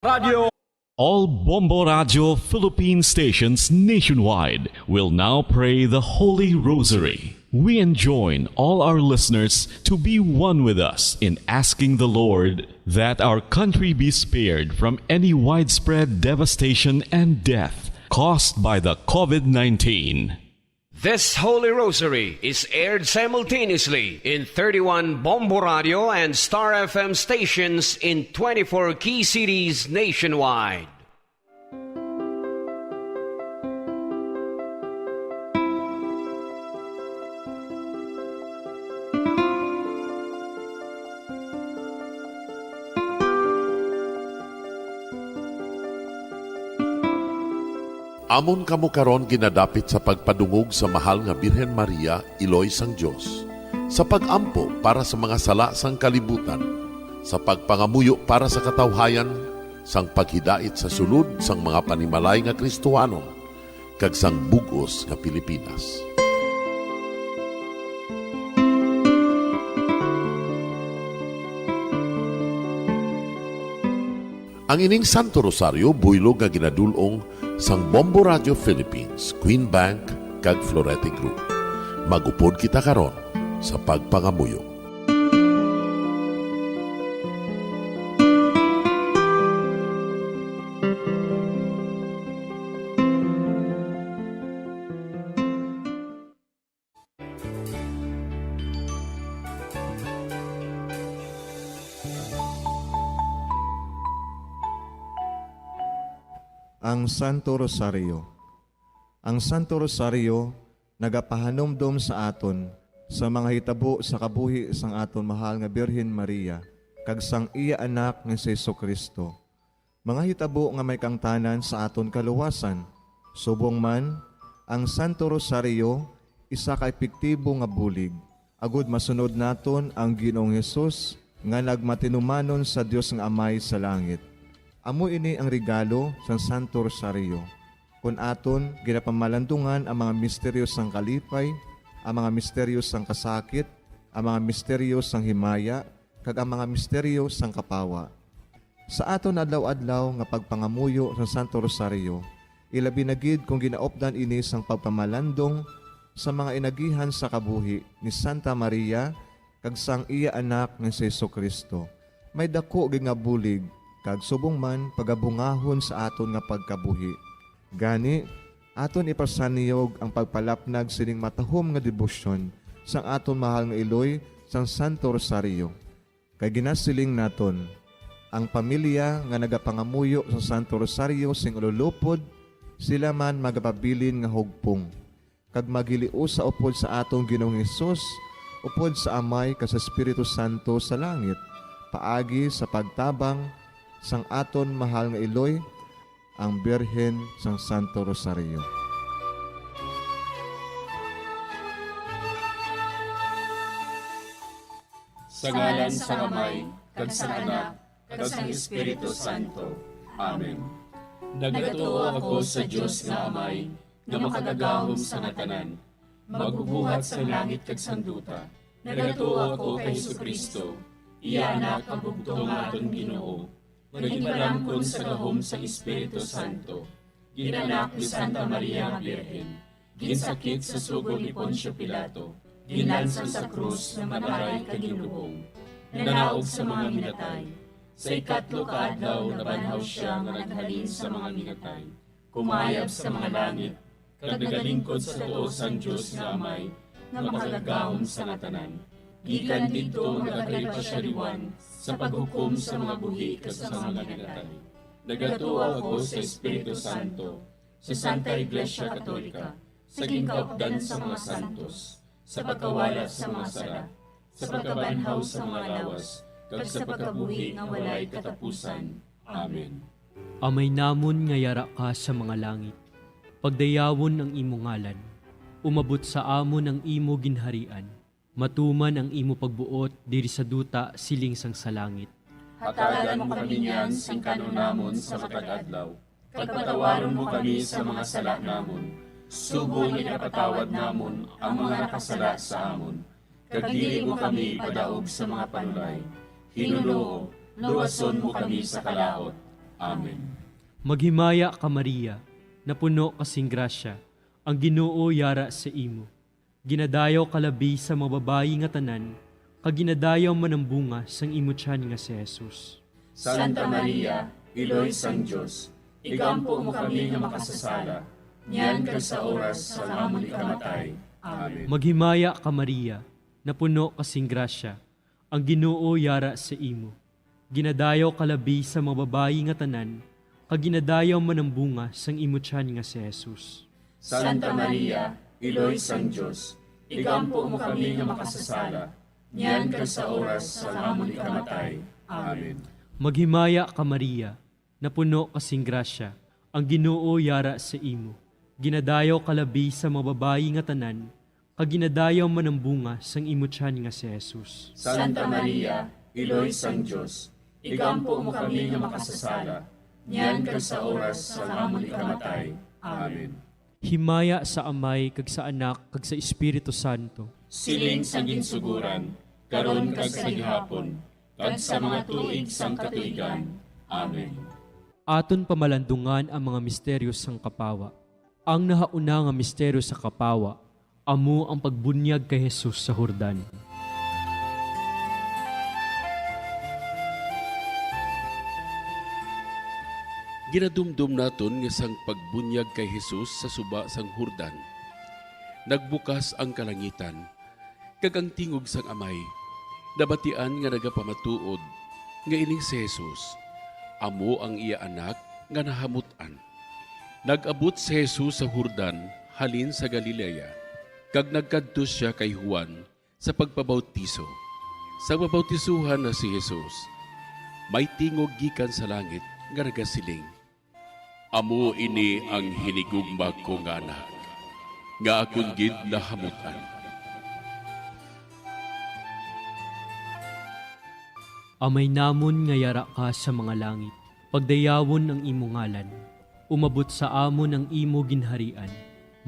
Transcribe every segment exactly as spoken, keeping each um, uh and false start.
Radio. All Bombo Radio Philippine stations nationwide will now pray the Holy Rosary. We enjoin all our listeners to be one with us in asking the Lord that our country be spared from any widespread devastation and death caused by the COVID nineteen. This Holy Rosary is aired simultaneously in thirty-one Bombo Radio and Star F M stations in twenty-four key cities nationwide. Amon kamo karon ginadapit sa pagpadungog sa Mahal nga Birhen Maria, Iloy sang Dios, sa pag-ampo para sa mga sala sang kalibutan, sa pagpangamuyo para sa katawhayan, sang paghidait sa sulod sang mga panimalay nga Kristohanon, kag sang bug-os nga Pilipinas. Ang ining Santo Rosario buylog nga ginadul-ong sang Bombo Radio Philippines, Queen Bank, kag Florete Group. Mag-upod kita karon sa pagpangamuyo. Ang Santo Rosario. Ang Santo Rosario nagapahanumdom sa aton sa mga hitabo sa kabuhi sang aton mahal nga Birhen Maria kag sang iya Anak nga si Jesu-Cristo. Mga hitabo nga may kaangtanan sa aton kaluwasan. Subong man, ang Santo Rosario isa ka epektibo nga bulig agud masunod naton ang Ginoong Hesus nga nagmatinumanon sa Dios nga Amay sa langit. Amo ini ang regalo sang Santo Rosario, kon aton ginapamalandungan ang mga misteryo sang kalipay, ang mga misteryo sang kasakit, ang mga misteryo sang himaya, kag ang mga misteryo sang kapawa. Sa aton adlaw-adlaw nga pagpangamuyo sa Santo Rosario, ilabi na gid kon ginaupdan ini sang pagpamalandong sa mga inagihan sa kabuhi ni Santa Maria kag sang iya Anak nga si Jesu-Cristo, may daku gid nga bulig kag subong man pagabungahon sa aton nga pagkabuhi. Gani, aton ipasaniyog ang pagpalapnag sining matahom nga debosyon sang aton mahal nga iloy sang Santo Rosario. Kay ginasiling naton, ang pamilya nga nagapangamuyo sa Santo Rosario sing ululupod, sila man magapabilin nga hugpong, kag maghiliusa upod sa aton Ginoong Hesus, upod sa Amay kag sa Espiritu Santo sa langit, paagi sa pagtabang sang aton mahal nga iloy, ang Birhen sang Santo Rosario. Sa ngalan sang Amay, kag sang Anak, kag sang Espiritu Santo. Amen. Nagatuo ako sa Dios nga Amay, nga makagagahom sa nga tanan, magbubuhat sang langit kag sang duta. Nagatuo ako kay Jesu-Cristo, iya Anak, ang bugtong nga aton Ginoo, nga ginpalamkon sa gahom sang Espiritu Santo, ginanak ni Santa Maria nga Birhen, ginsakit sa sugo ni Poncio Pilato, ginlansang sa krus, namatay kag ginlubong, nanaog sa mga minatay. Sa ikatlo ka adlaw nabanhaw sia nga naghalin sa mga minatay, kumayab sa mga langit, kag nagalingkod sa tuo sang Dios nga Amay, nga makagagahom sa nga tanan. Gikan didto nagakalipa sia liwan sa paghukom sa mga buhi kag sa mga minatay. Nagatuo ako sa Espiritu Santo, sa Santa Iglesia Katolika, sa ginkaupdan sa mga santos, sa pagkawala sa mga sala, sa pagkabanhaw sa mga lawas, kag sa pagkabuhi nga walay katapusan. Amen. Amay namon nga yara ka sa mga langit, pagdayawon ang imo ngalan. Umabot sa amon ang imo ginharian. Matuman ang imo pagbuot diri sa duta siling sang sa langit. Hatagan mo kami niyan sing kan-on namon sa matag adlaw, kag patawaron mo kami sa mga sala namon, subong nga ginapatawad namon ang mga nakasala sa amon. Kag dili mo kami ipadaog sa mga panulay. Ginoo, luwason mo kami sa kalaut. Amen. Maghimaya ka, Maria, napuno ka sing grasya, ang Ginoo yara sa imo. Ginadayaw ka labi sa mga babayi nga tanan, kag ginadayaw man ang bunga sang imo tiyan nga si Jesus. Santa Maria, Iloy sang Dios, igampo mo kami nga makasasala, niyan kag sa oras sang amon ikamatay. Amen. Maghimaya ka, Maria, napuno ka sing grasya, ang Ginoo yara sa imo. Ginadayaw ka labi sa mga babayi nga tanan, kag ginadayaw man ang bunga sang imo tiyan nga si Jesus. Santa Maria, Iloy sang Dios, igampo mo kami nga makasasala, niyan kag sa oras sang amon ikamatay. Amen. Maghimaya ka, Maria, napuno ka sing grasya, ang Ginoo yara sa imo. Ginadayaw ka labi sa mga babayi nga tanan, kag ginadayaw man ang bunga sang imo tiyan nga si Jesus. Santa Maria, Iloy sang Dios, igampo mo kami nga makasasala, niyan kag sa oras sang amon ikamatay. Amen. Himaya sa Amay, kag sa Anak, kag sa Espiritu Santo. Siling sa ginsuguran, karon kag sa gihapon, kag sa mga tuig sang katuigan. Amen. Aton pamalandungan ang mga misteryo sang kapawa. Ang nahauna nga misteryo sa kapawa amo ang pagbunyag kay Jesus sa Jordan. Ginadumdom naton nga sang pagbunyag kay Jesus sa suba sang Jordan, nagbukas ang kalangitan, kag ang tingog sang Amay nabatian nga nagapamatuod nga ining si Jesus amo ang iya Anak nga nahamut-an. Nag-abot si Jesus sa Jordan halin sa Galilea, kag nagkadto sia kay Juan sa pagpabautiso. Sa pabautisohan na si Jesus, may tingog gikan sa langit nga nagasiling, "Amo ini ang hinigugma ko nga Anak, nga akon gid nahamut-an." Amay namon nga yara ka sa mga langit, pagdayawon ang imo ngalan. Umabot sa amon ang imo ginharian.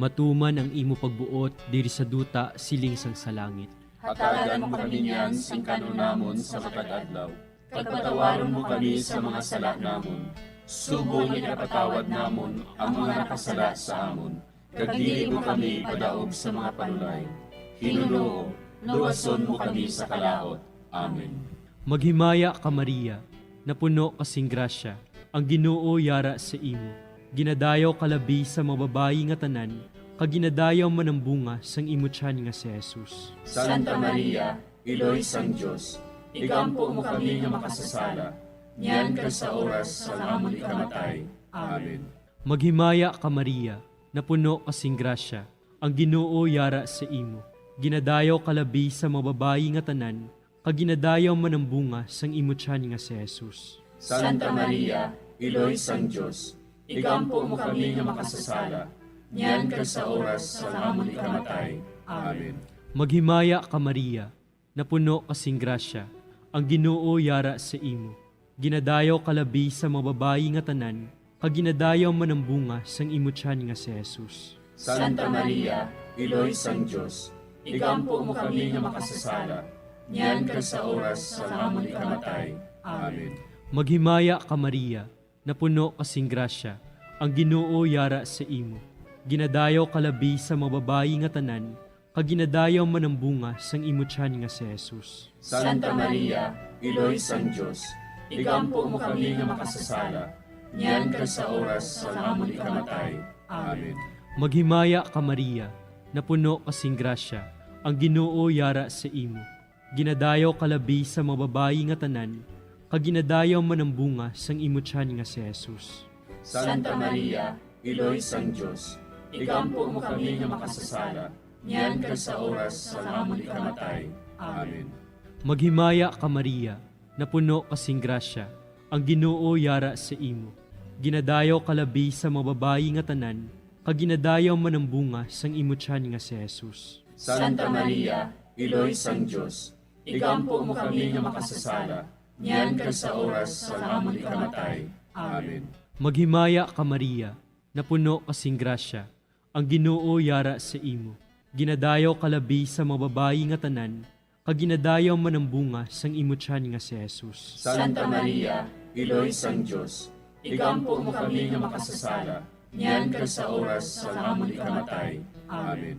Matuman ang imo pagbuot diri sa duta siling sang sa langit. Hatagan mo kami niyan sing kan-on namon sa matag adlaw, kag patawaron mo kami sa mga sala namon, subong nga ginapatawad namon ang mga nakasala sa amon, kag dili mo kami ipadaog sa mga panulay. Ginoo, luwason mo kami sa kalaut. Amen. Maghimaya ka, Maria, napuno ka sing grasya, ang Ginoo yara sa imo. Ginadayaw ka labi sa mga babayi nga tanan, kag ginadayaw man ang bunga sang imo tiyan nga si Jesus. Santa Maria, Iloy sang Dios, igampo mo kami nga makasasala, niyan kag sa oras sang amon ikamatay. Amen. Maghimaya ka, Maria, napuno ka sing grasya, ang Ginoo yara sa imo. Ginadayaw ka labi sa mga babayi nga tanan, kag ginadayaw man ang bunga sang imo tiyan nga si Jesus. Santa Maria, Iloy sang Dios, igampo mo kami nga makasasala, niyan kag sa oras sang amon ikamatay. Amen. Maghimaya ka, Maria, napuno ka sing grasya, ang Ginoo yara sa imo. Ginadayaw ka labi sa mga babayi nga tanan, kag ginadayaw man ang bunga sang imo tiyan nga si Jesus. Santa Maria, Iloy sang Dios, igampo mo kami nga makasasala, niyan kag sa oras sang amon ikamatay. Amen. Maghimaya ka, Maria, napuno ka sing grasya, ang Ginoo yara sa imo. Ginadayaw ka labi sa mga babayi nga tanan, kag ginadayaw man ang bunga sang imo tiyan nga si Jesus. Santa Maria, Iloy sang Dios, igampo mo kami nga makasasala, niyan kag sa oras sang amon ikamatay. Amen. Maghimaya ka, Maria, napuno ka sing grasya, ang Ginoo yara sa imo. Ginadayaw ka labi sa mga babayi nga tanan, kag ginadayaw man ang bunga sang imo tiyan nga si Jesus. Santa Maria, Iloy sang Dios, igampo mo kami nga makasasala, niyan kag sa oras sang amon ikamatay. Amen. Maghimaya ka, Maria, napuno ka sing grasya, ang Ginoo yara sa imo. Ginadayaw ka labi sa mga babayi nga tanan, kag ginadayaw man ang bunga sang imo tiyan nga si Jesus. Santa Maria, Iloy sang Dios, igampo mo kami nga makasasala, niyan kag sa oras sang amon ikamatay. Amen. Maghimaya ka, Maria, napuno ka sing grasya, ang Ginoo yara sa imo. Ginadayaw ka labi sa mga babayi nga tanan, kag ginadayaw man ang bunga sang imo tiyan nga si Jesus. Santa Maria, Iloy sang Dios, igampo mo kami nga makasasala, niyan kag sa oras sang amon ikamatay. Amen.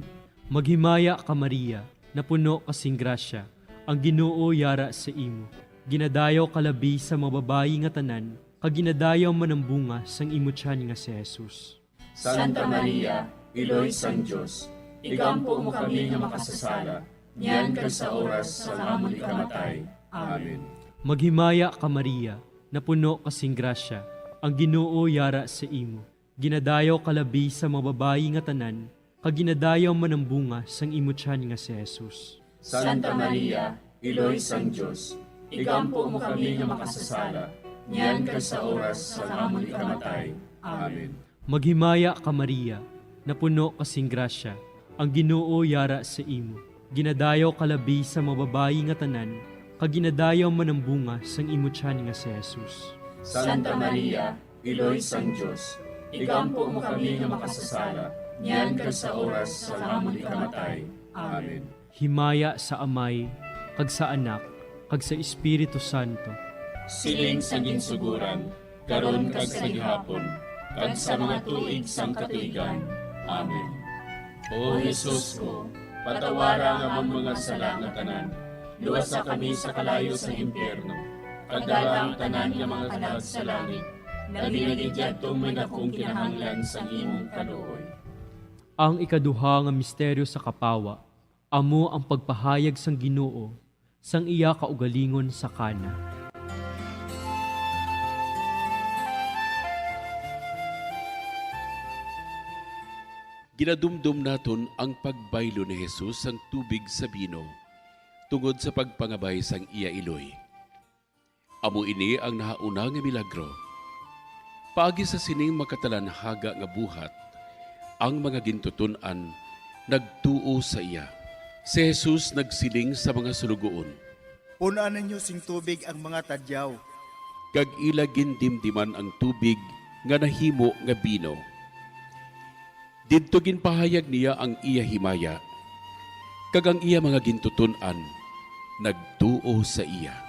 Maghimaya ka, Maria, napuno ka sing grasya, ang Ginoo yara sa imo. Ginadayaw ka labi sa mga babayi nga tanan, kag ginadayaw man ang bunga sang imo tiyan nga si Jesus. Santa Maria, Iloy sang Dios, igampo mo kami nga makasasala, niyan kag sa oras sang amon ikamatay. Amen. Maghimaya ka, Maria, napuno ka sing grasya, ang Ginoo yara sa imo. Ginadayaw ka labi sa mga babayi nga tanan, kag ginadayaw man ang bunga sang imo tiyan nga si Jesus. Santa Maria, Iloy sang Dios, igampo mo kami nga makasasala, niyan kag sa oras sang amon ikamatay. Amen. Maghimaya ka, Maria, napuno ka sing grasya, ang Ginoo yara sa imo. Ginadayaw ka labi sa mga babayi nga tanan, kag ginadayaw man ang bunga sang imo tiyan nga si Jesus. Santa Maria, Iloy sang Dios, igampo mo kami nga makasasala, niyan kag sa oras sang amon ikamatay. Amen. Himaya sa Amay, kag sa Anak, kag sa Espiritu Santo. Siling sa ginsugoran, karon kag sa gihapon, kag sa mga tuig sang katuigan. Amen. O Jesus ko, patawara ang amon mga sala nga tanan, luwasa kami sa kalayo sang impyerno, kag dala ang tanan nga mga kalag sa langit, labi na gid yadtong may dakong kinahanglan sang imong kaluoy. Ang ikaduha nga misteryo sa kapawa amo ang pagpahayag sang Ginoo sang iya kaugalingon sa Cana. Ginadumdom naton ang pagbaylo ni Jesus sang tubig sa bino tungod sa pagpangabay sang iya iloy. Amo ini ang nahauna nga milagro. Paagi sa sining makatalanhaga nga buhat, ang mga gintuton-an nagtuo sa iya. Si Jesus nagsiling sa mga suloguon, "Pun-an ninyo sing tubig ang mga tadyaw." Kag ila gindimdiman ang tubig nga nahimo nga bino. Didto ginpahayag niya ang iya himaya, kag ang iya mga gintuton-an nagtuo sa iya.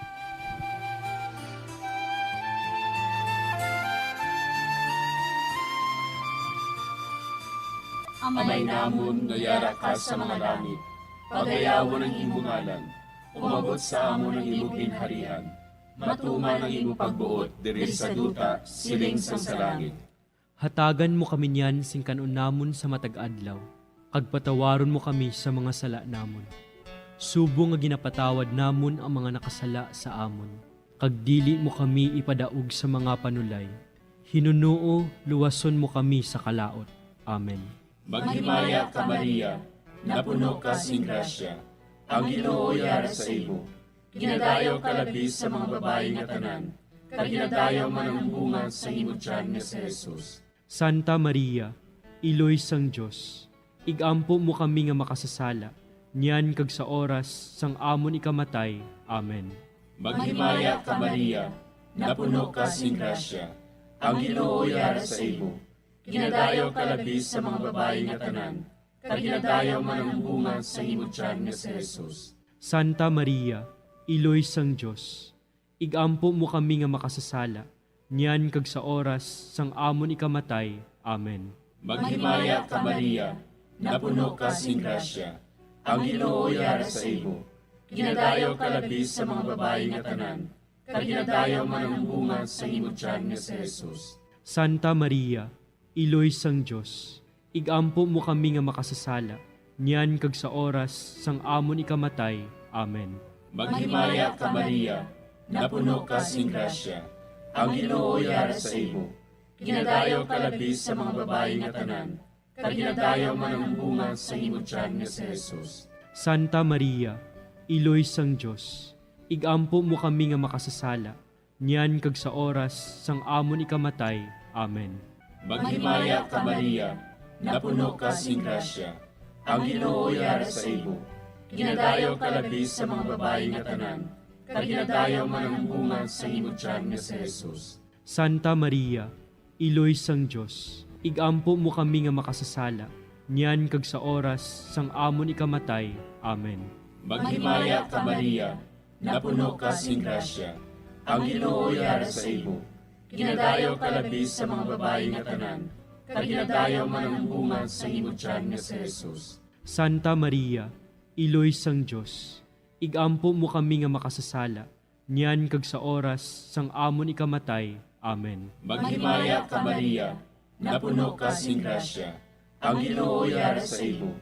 Amay namon nga yara ka sa mga langit, pagayawon ang imo ngalan. Umabot sa amon ang imo ginharian. Matuman ang imo pagbuot diri sa duta, siling sang sa langit. Hatagan mo kami niyan sing kan-on namon sa matag adlaw, kag patawaron mo kami sa mga sala namon, subong nga ginapatawad namon ang mga nakasala sa amon, kag dili mo kami ipadaog sa mga panulay. Hinunoo, luwason mo kami sa kalaut. Amen. Maghimaya ka, Maria, napuno ka sing grasya, ang Ginoo yara sa imo. Ginadayaw ka labi sa mga babayi nga tanan, kag ginadayaw man ang bunga sa imo tiyan nga si Jesus. Santa Maria, Iloy sang Dios, igampo mo kami nga makasasala, niyan kag sa oras sang amon ikamatay. Amen. Maghimaya ka, Maria, napuno ka sing grasya, ang Ginoo yara sa imo. Ginadayaw ka labi sa mga babayi nga tanan, kag ginadayaw man ang bunga sa imo tiyan nga si Jesus. Santa Maria, Iloy sang Dios, igampo mo kami nga makasasala, niyan kag sa oras sang amon ikamatay. Amen. Maghimaya ka, Maria, napuno ka sing grasya, ang Ginoo yara sa imo. Ginadayaw ka labi sa mga babayi nga tanan, kag ginadayaw man ang bunga sa imo tiyan nga si Jesus. Santa Maria, Iloy sang Dios, igampo mo kami nga makasasala, niyan kag sa oras sang amon ikamatay. Amen. Maghimaya ka, Maria, napuno ka sing grasya, ang Ginoo yara sa imo. Ginadayaw ka labi sa mga babayi nga tanan, kag ginadayaw man ang bunga sa imo tiyan nga si Jesus. Santa Maria, Iloy sang Dios, igampo mo kami nga makasasala, niyan kag sa oras sang amon ikamatay. Amen. Maghimaya ka, Maria, napuno ka sing grasya, ang Ginoo yara sa imo. Ginadayaw ka labi sa mga babayi nga tanan, kag ginadayaw man ang bunga sa imo tiyan nga si Jesus. Santa Maria, Iloy sang Dios, igampo mo kami nga makasasala, niyan kag sa oras sang amon ikamatay. Amen. Maghimaya ka, Maria, napuno ka sing grasya, ang Ginoo yara sa imo. Ginadayaw ka labi sa mga babayi nga tanan, kag ginadayaw man ang bunga sang imo tiyan nga si Jesus. Santa Maria, Iloy sang Dios, igampo mo kami nga makasasala, niyan kag sa oras sang amon ikamatay. Amen. Maghimaya ka, Maria, napuno ka sing grasya, ang Ginoo yara sa imo.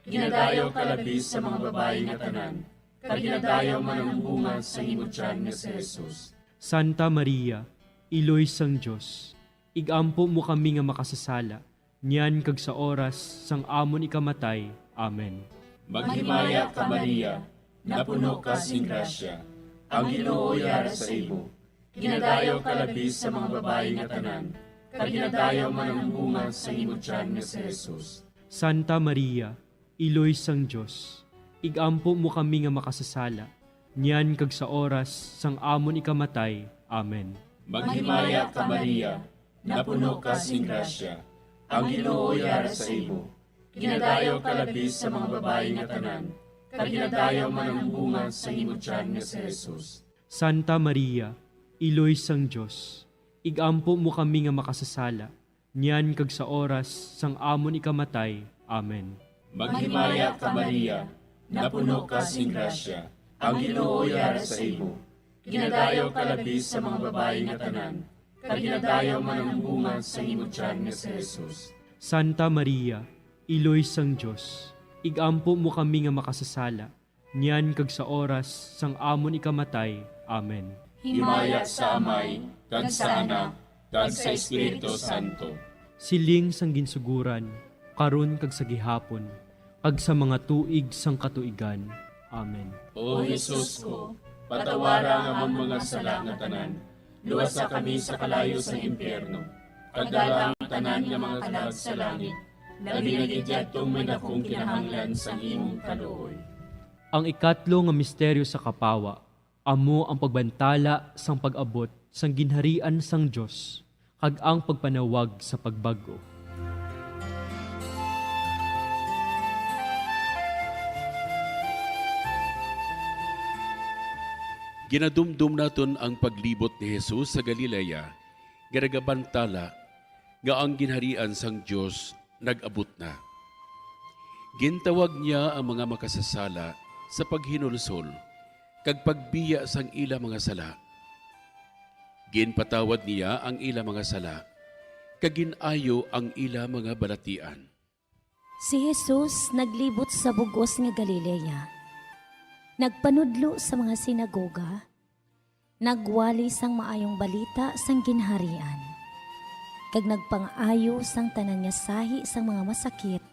Ginadayaw ka labi sa mga babayi nga tanan, kag ginadayaw man ang bunga sang imo tiyan nga si Jesus. Santa Maria, Iloy sang Dios, igampo mo kami nga makasasala, niyan kag sa oras sang amon ikamatay. Amen. Maghimaya ka, Maria, napuno ka sing grasya, ang Ginoo yara sa imo. Ginadayaw ka labi sa mga babayi nga tanan, kag ginadayaw man ang bunga sang imo tiyan nga si Jesus. Santa Maria, Iloy sang Dios, igampo mo kami nga makasasala, niyan kag sa oras sang amon ikamatay. Amen. Maghimaya ka, Maria, napuno ka sing grasya, ang Ginoo yara sa imo. Ginadayaw ka labi sa mga babayi nga tanan, kag ginadayaw man ang bunga sang imo tiyan nga si Jesus. Santa Maria, Iloy sang Dios, igampo mo kami nga makasasala, niyan kag sa oras sang amon ikamatay. Amen. Maghimaya ka, Maria, napuno ka sing grasya, ang Ginoo yara sa imo. Ginadayaw ka labi sa mga babayi nga tanan, kag ginadayaw man ang bunga sang imo tiyan nga si Jesus. Santa Maria, Iloy sang Dios, igampo mo kami nga makasasala, niyan kag sa oras sang amon ikamatay. Amen. Himaya sa Amay, kag sa Anak, kag sa Espiritu Santo. Siling sang ginsuguran, karon kag sa gihapon, kag sa mga tuig sang katuigan. Amen. O Jesus ko, patawara ang amon mga sala nga tanan, luwasa kami sa kalayo sang impyerno, kag dala ang tanan nga mga kalag sa langit, labi na gid yadtong may dakong kinahanglan sang imong kaluoy. Ang ikatlo nga misteryo sa kapawa amo ang pagbantala sang pag-abot sang Ginharian sang Dios kag ang pagpanawag sa pagbag-o. Ginadumdom naton ang paglibot ni Jesus sa Galilea nga nagabantala nga ang Ginharian sang Dios nag-abot na. Gintawag niya ang mga makasasala sa paghinulsol kag pagbiya sang ila mga sala. Ginpatawad niya ang ila mga sala, kag gin-ayo ang ila mga balatian. Si Jesus naglibot sa bug-os nga Galilea, nagpanudlo sa mga sinagoga, nagwali sang Maayong Balita sang Ginharian, kag nagpangaayo sang tanan nga sahi sang mga masakit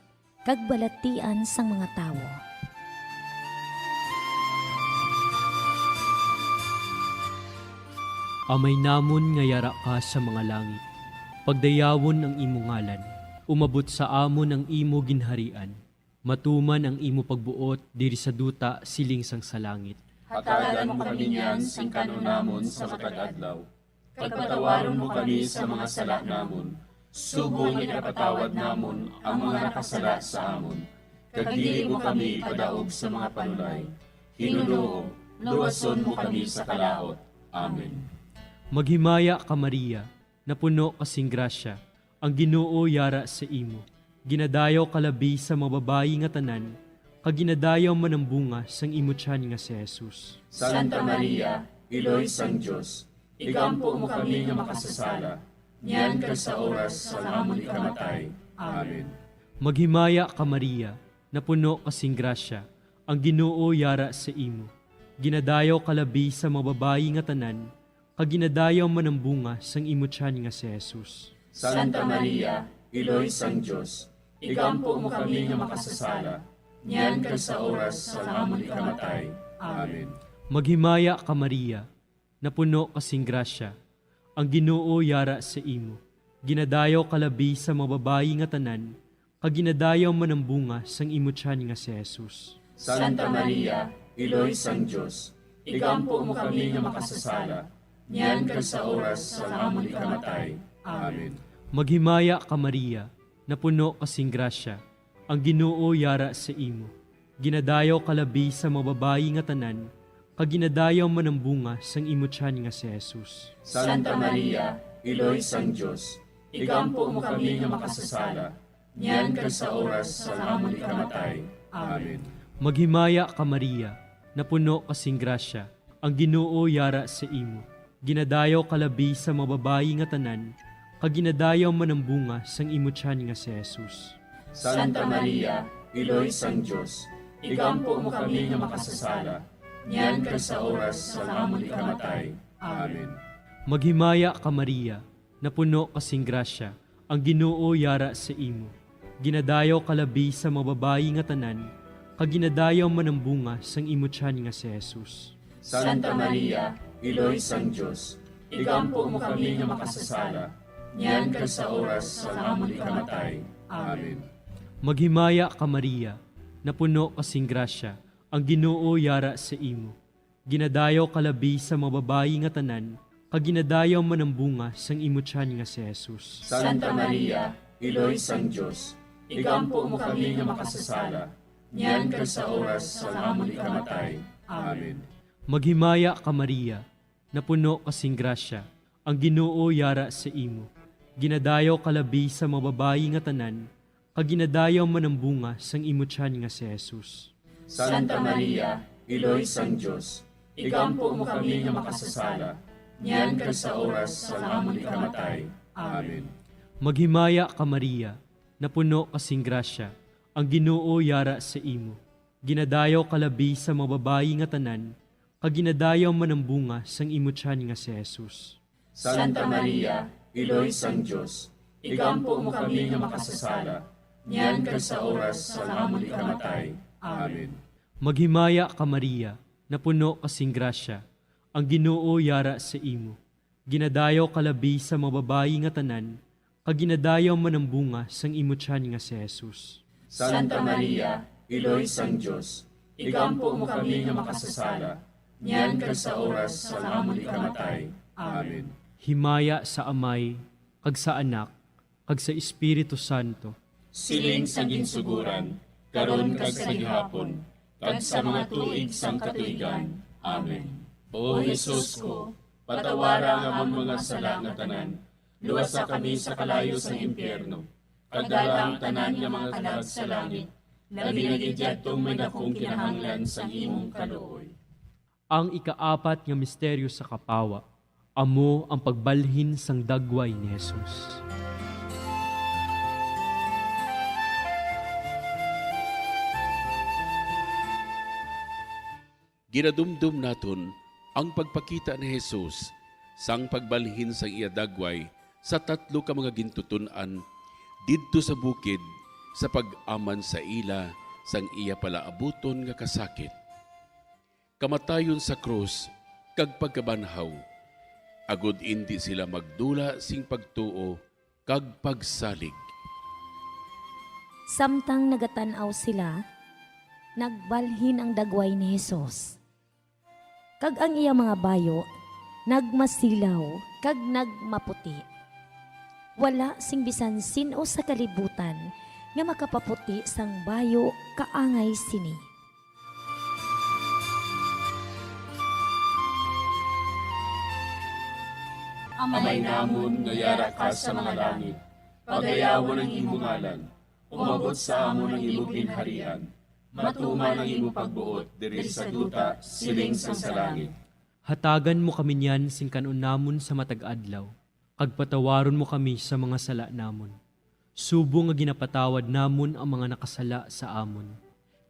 kag balatian sang mga tawo. Amay namon nga yara ka sa mga langit, pagdayawon ang imo ngalan. Umabot sa amon ang imo ginharian. Matuman ang imo pagbuot diri sa duta siling sang sa langit. Hatagan mo kami niyan sing kan-on namon sa matag adlaw, kag patawaron mo kami sa mga sala namon, subong nga ginapatawad namon ang mga nakasala sa amon, kag dili mo kami ipadaog sa mga panulay. Hinunoo, luwason mo kami sa kalaut. Amen. Maghimaya ka, Maria, napuno ka sing grasya, ang Ginoo yara sa imo. Ginadayaw ka labi sa mga babayi nga tanan, kag ginadayaw man ang bunga sang imo tiyan nga si Jesus. Santa Maria, Iloy sang Dios, igampo mo kami nga makasasala, niyan kag sa oras sang amon ikamatay. Amen. Maghimaya ka, Maria, napuno ka sing grasya, ang Ginoo yara sa imo. Ginadayaw ka labi sa mga babayi nga tanan, kag ginadayaw man ang bunga sang imo tiyan nga si Jesus. Santa Maria, Iloy sang Dios, igampo mo kami nga makasasala, niyan kag sa oras sang amon ikamatay. Amen. Maghimaya ka, Maria, napuno ka sing grasya, ang Ginoo yara sa imo. Ginadayaw ka labi sa mga babayi nga tanan, kag ginadayaw man ang bunga sang imo tiyan nga si Jesus. Santa Maria, Iloy sang Dios, igampo mo kami nga makasasala, niyan kag sa oras sang amon ikamatay. Amen. Maghimaya ka, Maria, napuno ka sing grasya, ang Ginoo yara sa imo. Ginadayaw ka labi sa mga babayi nga tanan, kag ginadayaw man ang bunga sang imo tiyan nga si Jesus. Santa Maria, Iloy sang Dios, igampo mo kami nga makasasala, niyan kag sa oras sang amon ikamatay. Amen. Maghimaya ka, Maria, napuno ka sing grasya, ang Ginoo yara sa imo. Ginadayaw ka labi sa mga babayi nga tanan, kag ginadayaw man ang bunga sang imo tiyan nga si Jesus. Santa Maria, Iloy sang Dios, igampo mo kami nga makasasala, niyan kag sa oras sang amon ikamatay. Amen. Maghimaya ka, Maria, napuno ka sing grasya, ang Ginoo yara sa imo. Ginadayaw ka labi sa mga babayi nga tanan, kag ginadayaw man ang bunga sang imo tiyan nga si Jesus. Santa Maria, Iloy sang Dios, igampo mo kami nga makasasala, niyan kag sa oras sang amon ikamatay. Amen. Maghimaya ka, Maria, napuno ka sing grasya, ang Ginoo yara sa imo. Ginadayaw ka labi sa mga babayi nga tanan, kag ginadayaw man ang bunga sang imo tiyan nga si Jesus. Santa Maria, Iloy sang Dios, igampo mo kami nga makasasala, niyan kag sa oras sang amon ikamatay. Amen. Maghimaya ka, Maria, napuno ka sing grasya, ang Ginoo yara sa imo. Ginadayaw ka labi sa mga babayi nga tanan, kag ginadayaw man ang bunga sang imo tiyan nga si Jesus. Santa Maria, Iloy sang Dios, igampo mo kami nga makasasala, niyan kag sa oras sang amon ikamatay. Amen. Maghimaya ka, Maria, napuno ka sing grasya, ang Ginoo yara sa imo. Ginadayaw ka labi sa mga babayi nga tanan, kag ginadayaw man ang bunga sang imo tiyan nga si Jesus. Santa Maria, Iloy sang Dios, igampo mo kami nga makasasala, niyan kag sa oras sang amon ikamatay. Amen. Maghimaya ka, Maria, napuno ka sing grasya, ang Ginoo yara sa imo. Ginadayaw ka labi sa mga babayi nga tanan, kag ginadayaw man ang bunga sang imo tiyan nga si Jesus. Santa Maria, Iloy sang Dios, igampo mo kami nga makasasala, niyan kag sa oras sang amon ikamatay. Amen. Himaya sa Amay, kag sa Anak, kag sa Espiritu Santo. Siling sa ginsuguran, karon kag sa gihapon, kag sa mga tuig sang katuigan. Amen. O Jesus ko, patawara ang amon mga sala nga tanan, luwasa kami sa kalayo sang impyerno, kag dala ang tanan nga mga kalag sa langit, labi na gid yadtong may dakong kinahanglan sang imong kaluoy. Ang ikaapat nga misteryo sa kapawa, amo ang pagbalhin sang dagway ni Jesus. Ginadumdom naton ang pagpakita ni Jesus sang pagbalhin sang iya dagway sa tatlo ka mga gintuton-an didto sa bukid sa pag-aman sa ila sang iya palaabuton nga kasakit, kamatayon sa krus, kag pagkabanhaw, agod indi sila magdula sing pagtuo kag pagsalig. Samtang nagatan-aw sila, nagbalhin ang dagway ni Jesus, kag ang iya mga bayo nagmasilaw kag nagmaputi. Wala sing bisan sin-o sa kalibutan nga makapaputi sang bayo kaangay sini. Amay namon nga yara ka sa mga langit, pagayawon ang imo ngalan. Umabot sa amon ang imo ginharian. Matuman ang imo pagbuot diri sa duta, siling sang sa langit. Hatagan mo kami niyan sing kan-on namon sa matag adlaw, kag patawaron mo kami sa mga sala namon, subong nga ginapatawad namon ang mga nakasala sa amon,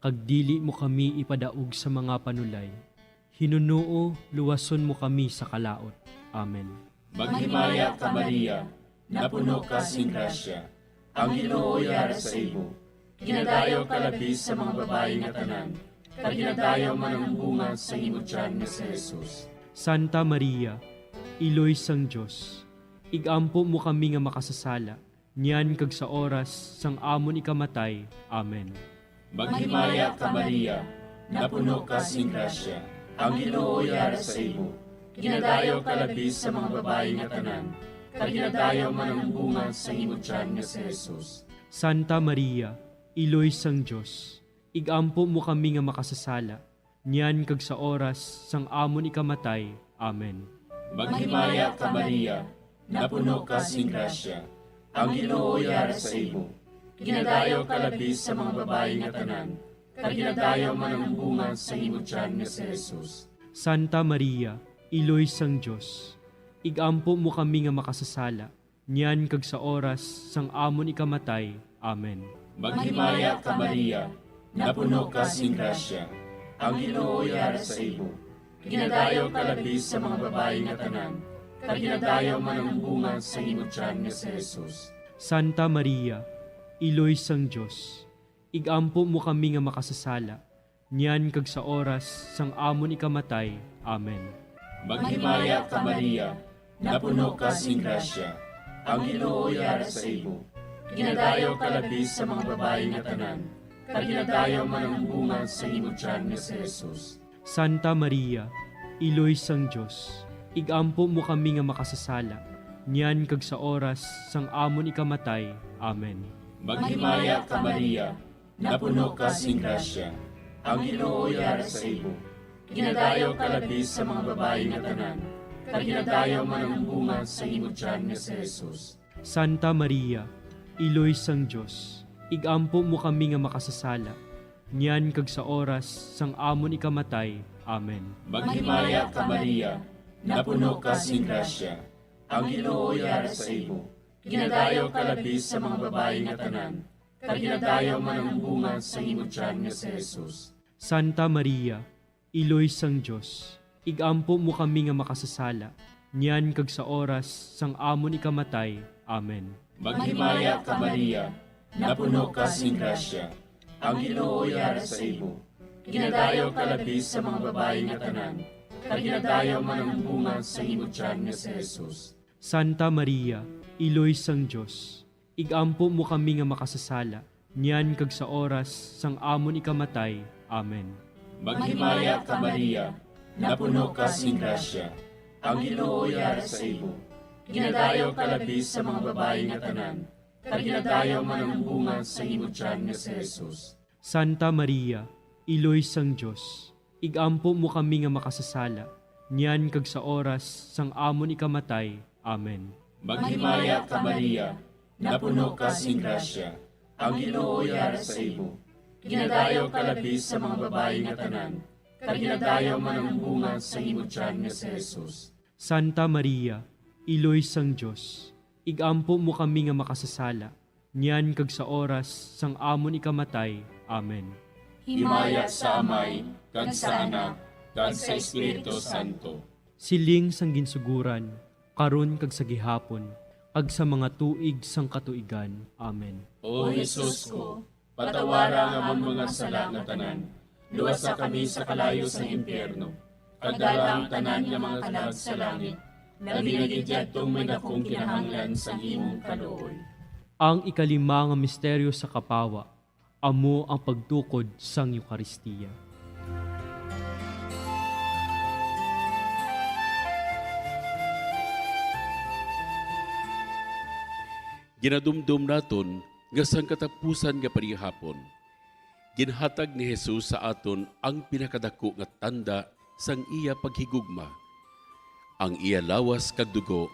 kag dili mo kami ipadaog sa mga panulay, hinunoo luwason mo kami sa kalaut. Amen. Maghimaya ka, Maria, napuno ka sing grasya, ang Ginoo yara sa imo. Ginadayaw ka labi sa mga babayi nga tanan, kag ginadayaw man ang bunga sa imo tiyan nga si Jesus. Santa Maria, Iloy sang Dios, igampo mo kami nga makasasala, niyan kag sa oras sang amon ikamatay. Amen. Maghimaya ka, Maria, napuno ka sing grasya, ang Ginoo yara sa imo. Ginadayaw ka labi sa mga babayi nga tanan, kag ginadayaw man ang bunga sa imo tiyan nga si Jesus. Santa Maria, Iloy sang Dios, igampo mo kami nga makasasala, niyan kag sa oras sang amon ikamatay. Amen. Maghimaya ka, Maria, napuno ka sing grasya. Ang Ginoo yara sa imo. Ginadayaw ka labi sa mga babayi nga tanan, kag ginadayaw man ang bunga sa imo tiyan nga si Jesus. Santa Maria, Iloy sang Dios, ig-ampo mo kami nga makasasala, niyan kag sa oras sang amon ikamatay. Amen. Maghimaya ka, Maria, napuno ka sing grasya, ang Ginoo yara sa imo. Ginadayaw ka labi sa mga babayi nga tanan, kag ginadayaw man ang bunga sang imo tiyan nga si Jesus. Santa Maria, Iloy sang Dios, ig-ampo mo kami nga makasasala, niyan kag sa oras sang amon ikamatay. Amen. Maghimaya ka, Maria, napuno ka sing grasya, ang Ginoo yara sa imo. Ginadayaw ka labi sa mga babayi nga tanan, kag ginadayaw man ang bunga sa imo tiyan nga si Jesus. Santa Maria, Iloy sang Dios, ig-ampo mo kami nga makasasala, niyan kag sa oras sang amon ikamatay. Amen. Maghimaya ka, Maria, napuno ka sing grasya, ang Ginoo yara sa imo. Ginadayaw ka labi sa mga babayi nga tanan, kag ginadayaw man ang bunga sa imo tiyan nga si Jesus. Santa Maria, Iloy sang Dios, ig-ampo mo kami nga makasasala, niyan kag sa oras sang amon ikamatay. Amen. Maghimaya ka, Maria, napuno ka sing grasya, ang Ginoo yara sa imo. Ginadayaw ka labi sa mga babayi nga tanan, kag ginadayaw man ang bunga sa imo tiyan nga si Jesus. Santa Maria, Iloy sang Dios, ig-ampo mo kami nga makasasala, niyan kag sa oras sang amon ikamatay. Amen. Maghimaya ka, Maria, napuno ka sing grasya, ang Ginoo yara sa imo. Ginadayaw ka labi sa mga babayi nga tanan, kag ginadayaw man ang bunga sa imo tiyan nga si Jesus. Santa Maria, Iloy sang Dios, ig-ampo mo kami nga makasasala, niyan kag sa oras sang amon ikamatay. Amen. Maghimaya ka, Maria, napuno ka sing grasya, ang Ginoo yara sa imo. Ginadayaw ka labi sa mga babayi nga tanan, kag ginadayaw man ang bunga sa imo tiyan nga si Jesus. Santa Maria, Iloy sang Dios, ig-ampo mo kami nga makasasala, niyan kag sa oras sang amon ikamatay. Amen. Maghimaya ka, Maria, napuno ka sing grasya, ang Ginoo yara sa imo. Ginadayaw ka labi sa mga babayi nga tanan, kag ginadayaw man ang bunga sa imo tiyan nga si Jesus. Santa Maria, Iloy sang Dios, ig-ampo mo kami nga makasasala, niyan kag sa oras sang amon ikamatay. Amen. Himaya sa Amay, kag sa Anak, kag sa Espiritu Santo. Siling sang ginsuguran, karon kag sa gihapon, kag sa mga tuig sang katuigan. Amen. O Jesus ko, patawara ang amon mga sala nga tanan, luwasa kami sa kalayo sang impyerno, kag dala ang tanan nga mga kalag sa langit, labi na gid yadtong may dakong kinahanglan sang imong kaluoy. Ang ikalima nga misteryo sa kapawa, amo ang pagtukod sang Eukaristia. Ginadumdom naton nga sang katapusan nga panihapon, ginhatag ni Jesus sa aton ang pinakadako nga tanda sang iya paghigugma, ang iya lawas kag dugo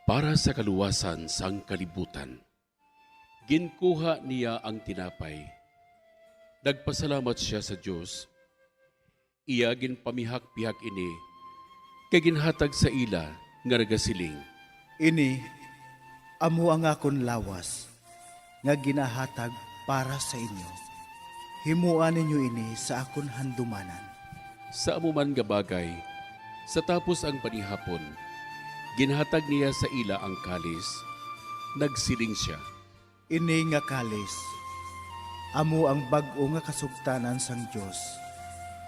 para sa kaluwasan sang kalibutan. Ginkuha niya ang tinapay. Nagpasalamat sia sa Dios. Iya ginpamihak-pihak ini, kag ginhatag sa ila nga nagasiling, "Ini amo ang akon lawas nga ginahatag para sa inyo. Himoa ninyo ini sa akon handumanan." Sa amo man nga bagay, sa tapos ang panihapon, ginhatag niya sa ila ang kalis. Nagsiling sia, "Ini nga kalis amo ang bag-o nga kasugtanan sang Dios,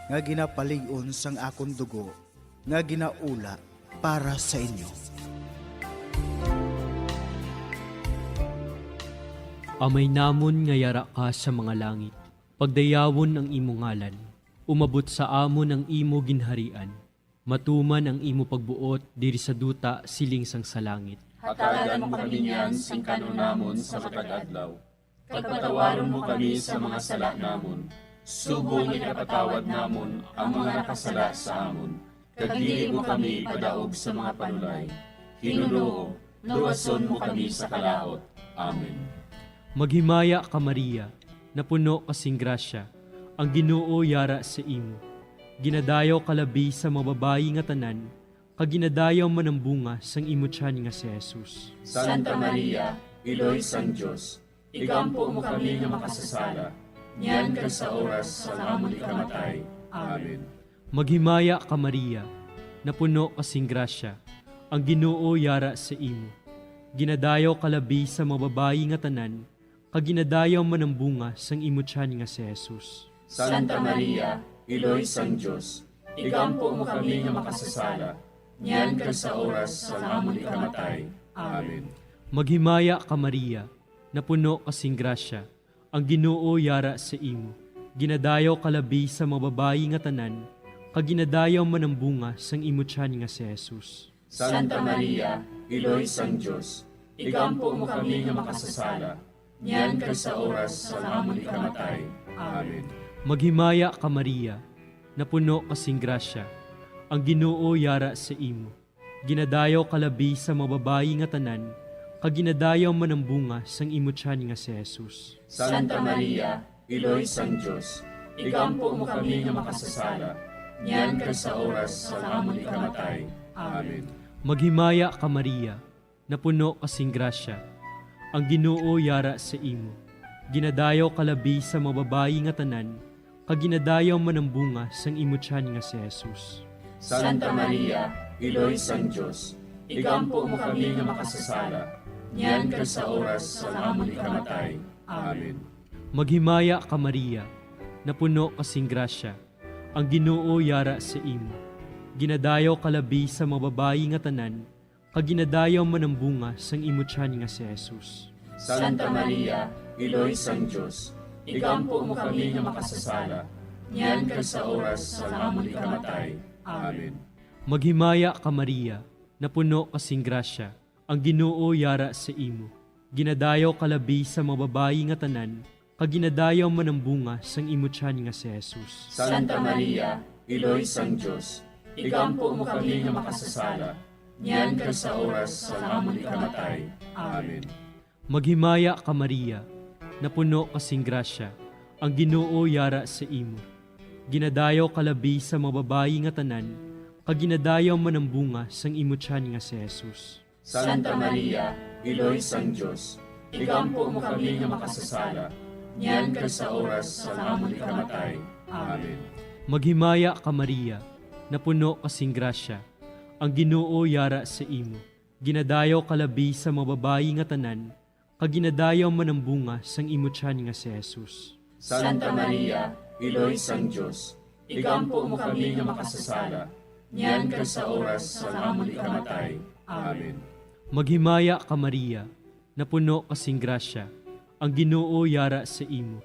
nga ginapalig-on sang akon dugo, nga ginaula para sa inyo." Amay namon nga yara ka sa mga langit, pagdayawon ang imo ngalan. Umabot sa amon ang imo ginharian. Matuman ang imo pagbuot diri sa duta siling sang sa langit. Hatagan mo kami niyan sing kan-on namon sa matag adlaw, kag patawaron mo kami sa mga sala namon, subong nga ginapatawad namon ang mga nakasala sa amon, kag dili mo kami ipadaog sa mga panulay. Ginoo, Luwason mo kami sa kalaut. Amen. Maghimaya ka, Maria, napuno ka sing grasya, ang Ginoo yara sa imo. Ginadayaw ka labi sa mga babayi nga tanan, kag ginadayaw man ang bunga sang imo tiyan nga si Jesus. Santa Maria, Iloy sang Dios, igampo mo kami nga makasasala, niyan kag sa oras sang amon ikamatay. Amen. Maghimaya ka, Maria, napuno ka sing grasya, ang Ginoo yara sa imo. Ginadayaw ka labi sa mga babayi nga tanan, kag ginadayaw man ang bunga sang imo tiyan nga si Jesus. Santa Maria, Iloy sang Dios, igampo mo kami nga makasasala, niyan kag sa oras sang amon ikamatay. Amen. Maghimaya ka, Maria, napuno ka sing grasya, ang Ginoo yara sa imo. Ginadayaw ka labi sa mga babayi nga tanan, kag ginadayaw man ang bunga sang imo tiyan nga si Jesus. Santa Maria, Iloy sang Dios, igampo mo kami nga makasasala, niyan kag sa oras sang amon ikamatay. Amen. Maghimaya ka, Maria, napuno ka sing grasya, ang Ginoo yara sa imo. Ginadayaw ka labi sa mga babayi nga tanan, kag ginadayaw man ang bunga sang imo tiyan nga si Jesus. Santa Maria, Iloy sang Dios, igampo mo kami nga makasasala, niyan kag sa oras sang amon ikamatay. Amen. Maghimaya ka, Maria, napuno ka sing grasya, ang Ginoo yara sa imo. Ginadayaw ka labi sa mga babayi nga tanan, kag ginadayaw man ang bunga sang imo tiyan nga si Jesus. Santa Maria, Iloy sang Dios, igampo mo kami nga makasasala, niyan kag sa oras sang amon ikamatay. Amen. Maghimaya ka, Maria, napuno ka sing grasya, ang Ginoo yara sa imo. Ginadayaw ka labi sa mga babayi nga tanan, kag ginadayaw man ang bunga sang imo tiyan nga si Jesus. Santa Maria, Iloy sang Dios, igampo mo kami nga makasasala, niyan kag sa oras sang amon ikamatay. Amen. Maghimaya ka, Maria, napuno ka sing grasya, ang Ginoo yara sa imo. Ginadayaw ka labi sa mga babayi nga tanan, kag ginadayaw man ang bunga sang imo tiyan nga si Jesus. Santa Maria, Iloy sang Dios, igampo mo kami nga makasasala, niyan kag sa oras sang amon ikamatay. Amen. Maghimaya ka, Maria, napuno ka sing grasya, ang Ginoo yara sa imo. Ginadayaw ka labi sa mga babayi nga tanan, kag ginadayaw man ang bunga sang imo tiyan nga si Jesus. Santa Maria, Iloy sang Dios, igampo mo kami nga makasasala, niyan kag sa oras sang amon ikamatay. Amen. Maghimaya ka, Maria, napuno ka sing grasya, ang Ginoo yara sa imo. Ginadayaw ka labi sa mga babayi nga tanan, kag ginadayaw man ang bunga sang imo tiyan nga si Jesus. Santa Maria, Iloy sang Dios, igampo mo kami nga makasasala, niyan kag sa oras sang amon ikamatay. Amen. Maghimaya ka, Maria, napuno ka sing grasya, ang Ginoo yara sa imo.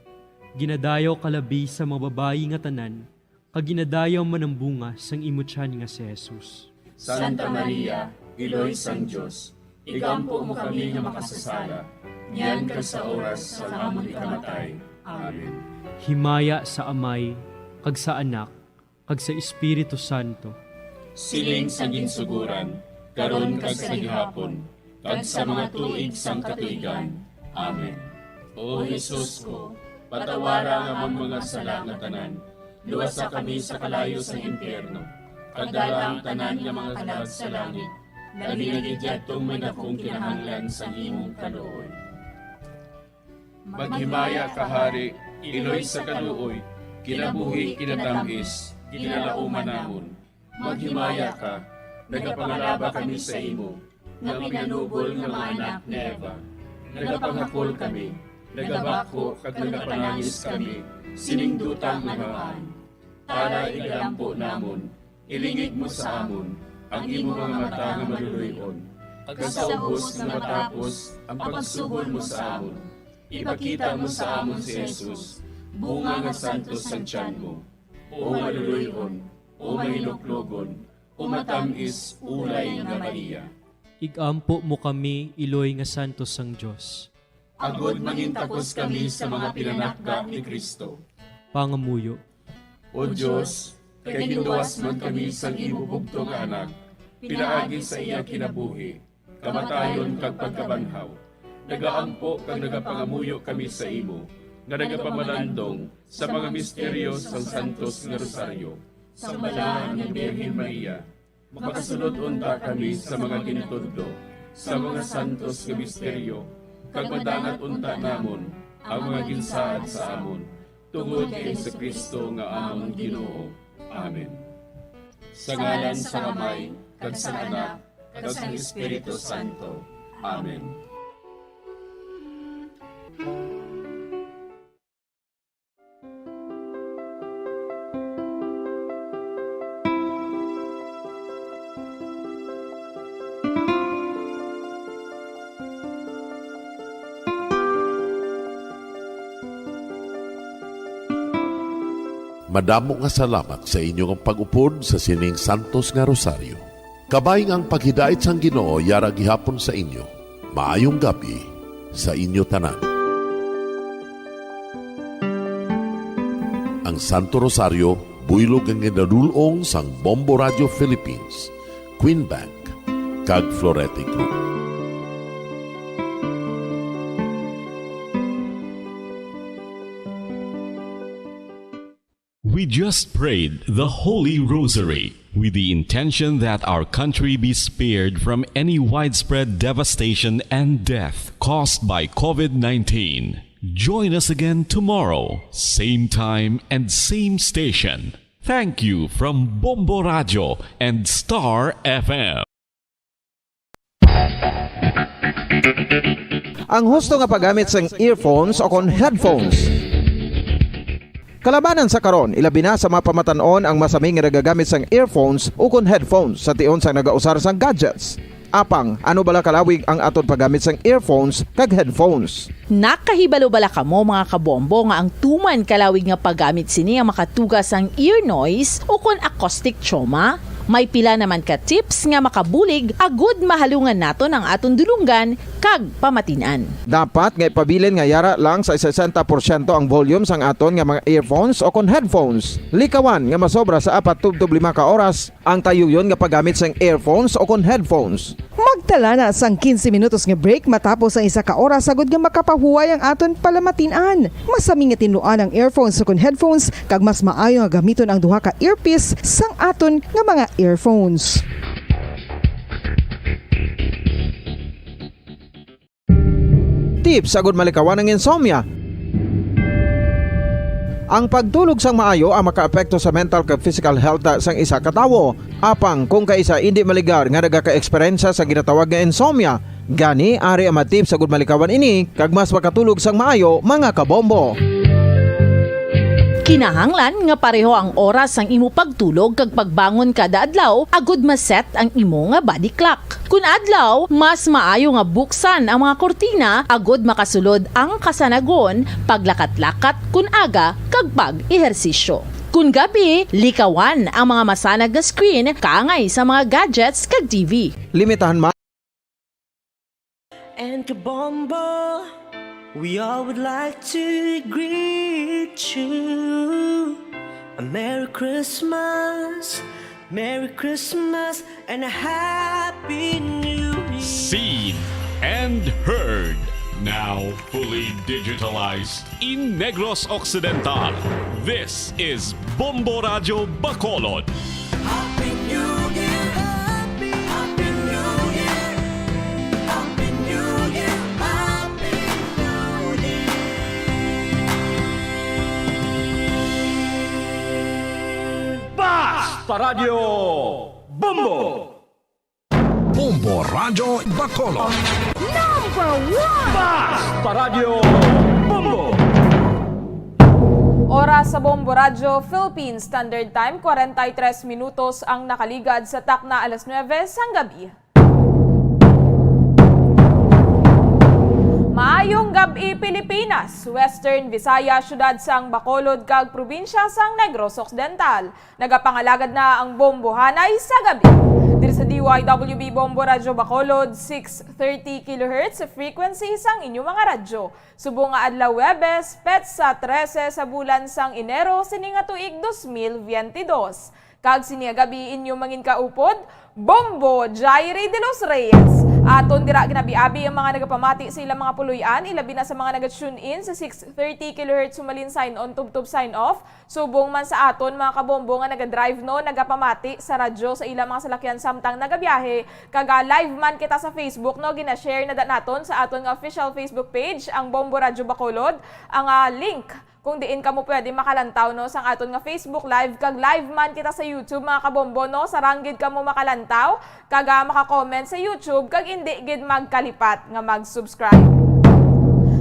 Ginadayaw ka labi sa mga babayi nga tanan, kag ginadayaw man ang bunga sang imo tiyan nga si Jesus. Santa Maria, Iloy sang Dios, igampo mo kami nga makasasala, niyan kag sa oras sang amon ikamatay. Amen. Himaya sa Amay, kag sa Anak, kag sa Espiritu Santo. Siling sa ginsuguran, karon kag sa gihapon, kag sa mga tuig sang katuigan. Amen. O Jesus ko, patawara ang amon mga sala nga tanan, luwasa kami sa kalayo sang impyerno, kag dala ang tanan nga mga kalag sa langit, labi na gid yadtong may dakong kinahanglan sang imong kaluoy. Maghimaya ka, Hari, Iloy sa kaluoy, kinabuhi, kinatamis, ginalauman namon. Maghimaya ka, nagapangalaba kami sa imo, nga pinanubol nga mga anak ni Eva. Nagapanghakol kami, nagabakho kag nagapanangis kami sining duta nga namaan. Tala, igalampo namon, ilingig mo sa amon ang imo mga mata nga maluloy-on, kag sa ubos nga matapos ang pagsugod mo sa amon, ipakita mo sa amon si Jesus, bunga nga santos sang tiyan mo. O maluloy-on, o mahinuklogon, o matamis, ulay nga Maria. Igampo mo kami, Iloy nga santos sang Dios. Agod mangintakos kami sa mga pinanakda ni Cristo. Pangamuyo. O Dios, kay ginluwas man kami sang imo bugtong nga Anak, pinaagi sa iya kinabuhi, kamatayon kag pagkabanhaw. Nagaampo kag nagapangamuyo kami sa imo, nga nagapamalandong sa mga misteryo sang Santos nga Rosaryo. Sang Balaan nga Birhen Maria, makasulod unta kami sa mga ginatudlo sa mga santos nga misteryo, kag madangat unta namon ang mga ginsaad sa amon, tungod kay Jesu-Cristo nga amon Ginoo. Amen. Sa ngalan sang Amay, kag sang Anak, kag sang Espiritu Santo. Amen. Madamo nga salamat sa inyo nga pag-upod sa sining santos nga rosaryo. Kabay nga ang paghidait sang Ginoo yara gihapon sa inyo. Maayong gab-i sa inyo tanan. Ang Santo Rosario buylog nga ginadul-ong sang Bombo Radio Philippines, Queen Bank, kag Florete Group. We just prayed the Holy Rosary with the intention that our country be spared from any widespread devastation and death caused by COVID nineteen. Join us again tomorrow, same time and same station. Thank you from Bombo Radio and Star F M. Ang husto nga paggamit sang earphones o kon headphones. Kalabanan sa karon, ilabi na sa mga pamatan-on ang masami nga nagagamit sang earphones o kon headphones sa tion sang nagausar sang gadgets. Apang, ano bala kalawig ang aton paggamit sang earphones kag headphones? Nakahibalo bala kamo, mga kabombo, nga ang tuman kalawig nga paggamit sini ang makatuga sang ear noise o kon acoustic trauma? May pila naman ka tips nga makabulig agud mahalungan naton ang aton dulonggan kag pamatin-an. Dapat nga ipabilin nga yara lang sa sesenta porsyento ang volume sang aton nga mga earphones o kon headphones. Likawan nga masobra sa apat tubtob lima ka oras ang tayuyon nga paggamit sang earphones o kon headphones. Magtala na sang quince minutos nga break matapos ang isa ka oras, agud nga makapahuway ang aton palamatin-an. Masami nga tinluan ang earphones o kon headphones, kag mas maayo nga gamiton ang duha ka earpiece sang aton nga mga earphones. Tips agud malikawan ang insomnia. Ang pagtulog sang maayo ang makaapekto sa mental kag physical health sang isa ka tawo. Apang kung kaisa indi maligar nga nagaka-eksperyensya sa ginatawag nga insomnia, gani ari ang mga tips agud malikawan ini kag mas makatulog sang maayo, mga kabombo. Kinahanglan nga pareho ang oras sang imo pagtulog kag pagbangon kada adlaw agud ma-set ang imo nga body clock. Kun adlaw, mas maayo nga buksan ang mga kurtina agud makasulod ang kasanagon, paglakat-lakat kun aga, kag pag-ehersisyo. Kun gab-i, likawan ang mga masanag nga screen kaangay sa mga gadgets kag T V. Limitahan ma- And Kabombo, we all would like to greet you a Merry Christmas, Merry Christmas, and a Happy New Year. Seen and heard, now fully digitalized in Negros Occidental. This is Bombo Radyo Bacolod. Happy New Year! Happy, Happy New Year! Happy New Year! Happy New Year! Basta Radyo Bombo! Bombo Radyo Bacolod. Number one! Basta Radyo Bombo! Oras sa Bombo Radyo Philippines Standard Time, kwarenta y tres minutos ang nakaligad sa takna alas nuebe sang gabi. Maayong gab-i, Pilipinas, Western Visayas, siyudad sang Bacolod, kag probinsya sang Negros Occidental. Nagapangalagad na ang Bombohanay sa gabi. Diri sa D Y W B Bombo Radyo Bacolod, six thirty kilohertz frequency sang inyo mga radyo. Subong nga adlaw Huwebes, petsa trese sa bulan sang Enero sini nga tuig dos mil biyente dos. Kag sini nga gabi inyo mangin kaupod, Bombo Jairi de los Reyes. Aton dira ginabi-abi ang mga nagapamati sa ilang mga puloy-an, ilabi na sa mga naga-tune in sa six thirty kilohertz sumalin sign on tubtob sign off. Subong man sa aton mga kabombo nga naga-drive, no, nagapamati sa radyo sa ilang mga salakyan samtang nagabiyahe, kag, ah, live man kita sa Facebook, no, gina-share na da naton sa aton nga official Facebook page, ang Bombo Radyo Bacolod, ang, ah, link kung diin kamo pwede makalantaw, no, sang aton nga Facebook Live, kag live man kita sa YouTube, mga kabombo, no, sarang gid kamo makalantaw kag, ah, maka-comment sa YouTube, kag indi gid magkalipat nga mag-subscribe.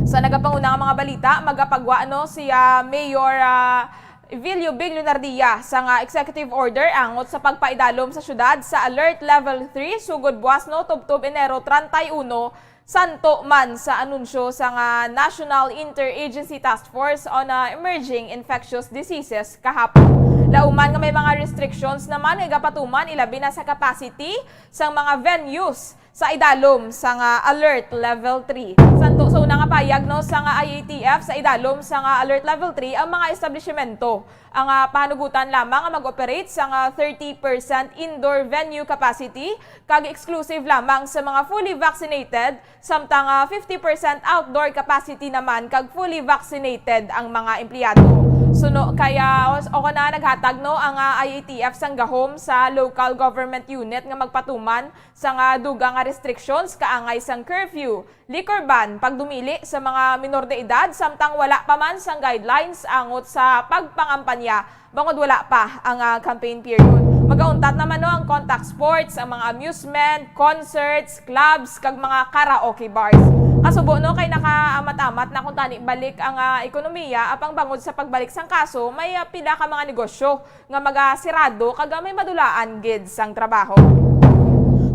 Sa nagapanguna nga mga balita, magapagwa, no, si, ah, Mayor, ah, Evilio Bing Lunardia sa nga executive order angot sa pagpaidalom sa syudad sa Alert Level three sugod buas, no, tubtob Enero treinta y uno, santo man sa anunsyo sa nga National Interagency Task Force on, ah, Emerging Infectious Diseases kahapon. Lauman nga may mga restrictions naman nga gapatuman, ilabi na sa capacity sang mga venues sa idalom sa nga Alert Level three. Santo sa una nga payag, no, sa nga I A T F, sa idalom sa nga Alert Level three ang mga establishmento. Ang, ah, pahanugutan lamang nga mag-operate sa nga thirty percent indoor venue capacity kag exclusive lamang sa mga fully vaccinated, samtang, ah, fifty percent outdoor capacity naman kag fully vaccinated ang mga empleyado. Suno kay, ah, o, o kana naghatag, no, ang, ah, I A T F sang gahom sa local government unit nga magpatuman sa nga dugang nga restrictions kaangay sang curfew, liquor ban, pagdumili sa mga minor de edad, samtang wala pa man sang guidelines angot sa pagpangampanya bangod wala pa ang, ah, campaign period. Magauntat naman, no, ang contact sports, ang mga amusement, concerts, clubs, kag mga karaoke bars. Kasubo, no, kay nakaamat-amat na kuntani balik ang, ah, ekonomiya, apang bangod sa pagbalik sang kaso, may, ah, pila ka mga negosyo nga magasirado kag may madulaan gid sang trabaho.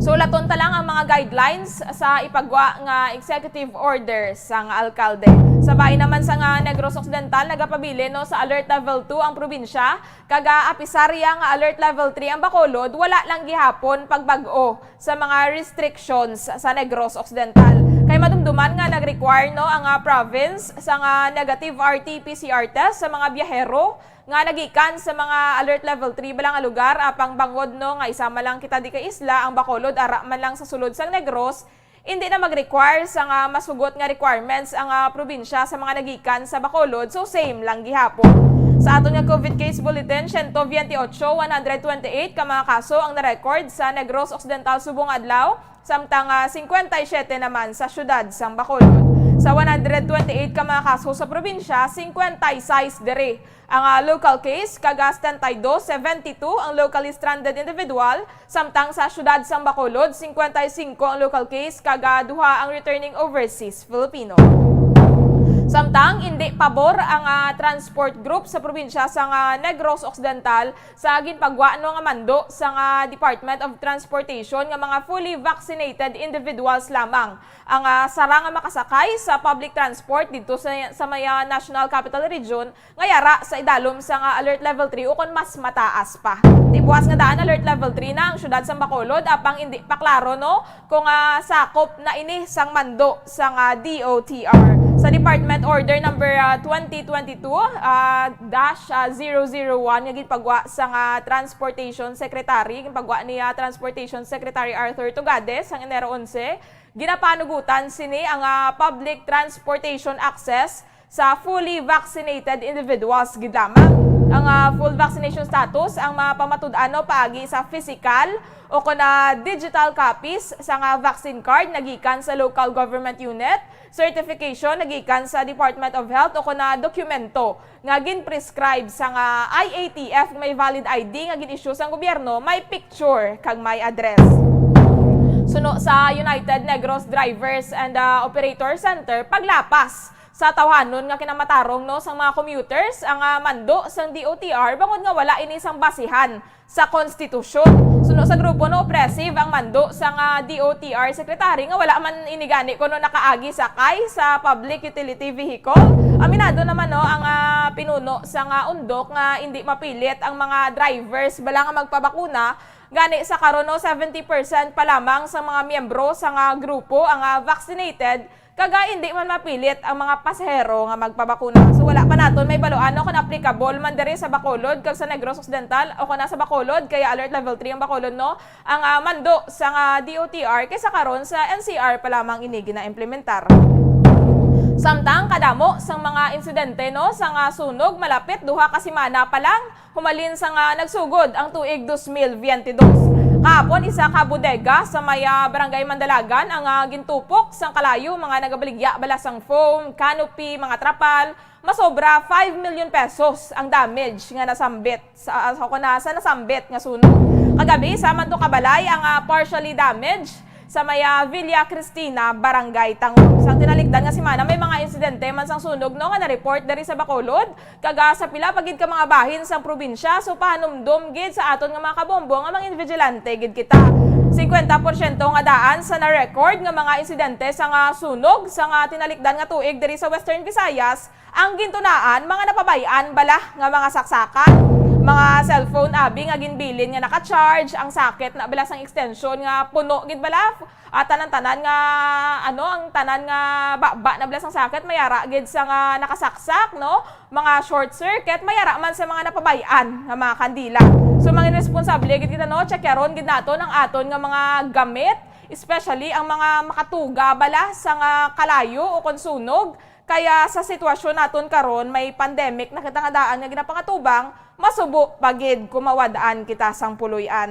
So, ulaton ta lang ang mga guidelines sa ipagwa nga executive order sang alkalde. Sa bahin naman sa nga Negros Occidental, nagapabilin, no, sa Alert Level two ang probinsya, kag, ah, apisarya nga Alert Level three ang Bacolod, wala lang gihapon pagbag-o sa mga restrictions sa Negros Occidental. Kay madumduman nga nag-require, no, ang, ah, province sa nga negative R T P C R test sa mga biyahero nga nagikan sa mga Alert Level three bala nga lugar, apang bangod, no, nga isama lang kita di ka isla, ang Bacolod ara man lang sa sulod sang Negros, indi na mag-require sa nga mas hugot nga requirements ang, ah, probinsya sa mga nagikan sa Bacolod, so same lang gihapon. Sa aton nga COVID case bulletin, siyento biyente otso, one hundred twenty-eight ka mga kaso ang na-record sa Negros Occidental subong adlaw, samtang, ah, singkwenta y siyete naman sa siyudad sang Bacolod. Sa one hundred twenty-eight ka mga kaso sa probinsya, singkwenta y sais diri ang, ah, local case, kag, ah, setenta y dos, seventy-two ang locally stranded individual, samtang sa siyudad sang Bacolod, singkwenta y singko ang local case, kag, ah, duha ang returning overseas Filipino. Samtang indi pabor ang, ah, transport group sa probinsya sang, ah, Negros Occidental sa ginpagwa, no, nga mando sang, ah, Department of Transportation nga mga fully vaccinated individuals lamang ang, ah, sarang nga makasakay sa public transport didto sa, sa may, ah, National Capital Region nga yara sa idalom sang, ah, Alert Level three ukon mas mataas pa. Ti buas nga daan Alert Level three na ang siyudad sang Bacolod, apang indi pa klaro, no, kung, ah, sakop na ini sang mando sang, ah, D O T R. Sa Department Order Number, ah, twenty twenty-two, ah, dash, ah, zero zero one nga ginpagwa sang, ah, Transportation Secretary, ginpagwa ni, ah, Transportation Secretary Arthur Tugade sang Enero onse, ginapanugutan sini ang, ah, public transportation access sa fully vaccinated individuals gid lamang. Ang, ah, full vaccination status ang mapamatud-an, no, paagi sa pisikal o kon, ah, digital copies sang, ah, vaccine card nagikan sa local government unit, certification nagikan sa Department of Health o kon, ah, dokumento nga gin-prescribe sang, ah, I A T F nga may valid I D nga gin-issue sang gobyerno, may picture kag may address. Suno sa United Negros Drivers and, ah, Operator Center, paglapas sa tawhanon nga kinamatarong, no, sang mga commuters ang, ah, mando sang D O T R bangod nga wala ini sang basihan sa konstitusyon. Suno sa grupo, no, oppressive ang mando sang, ah, D O T R secretary nga wala man ini gani kuno nakaagi sakay sa public utility vehicle. Aminado naman, no, ang, ah, pinuno sang, ah, undok nga indi mapilit ang mga drivers bala nga magpabakuna. Gani sa karon, no, seventy percent pa lamang sa mga miyembro sang, ah, grupo ang, ah, vaccinated Kag, ah, indi man mapilit ang mga pasahero nga magpabakuna. So, wala pa naton mahibaluan, no, kung applicable man diri sa Bacolod kag sa Negros Occidental, o kung nasa Bacolod, kaya alert level three ang Bacolod, no, ang, ah, mando sang, ah, D O T R, kaysa karon sa N C R pa lamang ini gina-implementar. Samtang kadamo sang mga insidente, no, sang, ah, sunog malapit duha ka semana pa lang humalin sang, ah, nagsugod ang tuig dos mil biyente dos. Kahapon, isa ka bodega sa may, ah, Barangay Mandalagan ang, ah, gintupok sang kalayo, mga nagabaligya bala sang foam, canopy, mga trapal. Masobra five million pesos ang damage nga nasambit sa, sa, sa nasambit nga sunog. Kagabi, isa man to ka balay ang, ah, partially damaged sa may, ah, Villa Cristina, Barangay Tangub. Sang tinalikdan nga semana, may mga insidente man sang sunog, no, nga na-report diri sa Bacolod. Kag, ah, sa pila pa gid ka mga bahin sang probinsya, so pahanumdom gid sa aton nga mga kabombo nga mangin vigilante gid kita. Singkwenta porsyento nga daan sa na-record nga mga insidente sang, ah, sunog sang, ah, tinalikdan nga tuig diri sa Western Visayas, ang gintunaan, mga napabay-an bala nga mga saksakan, mga cellphone abi nga ginbilin nga naka-charge, ang socket na bala sang extension nga puno gid bala, ah, tanan-tanan nga, ano, ang tanan nga baba na bala sang socket, may ara gid sang, ah, nakasaksak, no? Mga short circuit, may ara man sa mga napabay-an nga mga kandila. So, mga responsable gid kita, no? Checkyaron gid naton ang aton nga mga gamit, especially ang mga makatuga bala sang, ah, kalayo o kon sunog. Kaya sa sitwasyon naton karon, may pandemic na kita nga daan nga ginapangatubang, masubo pa gid kung mawad-an kita sang puloy-an.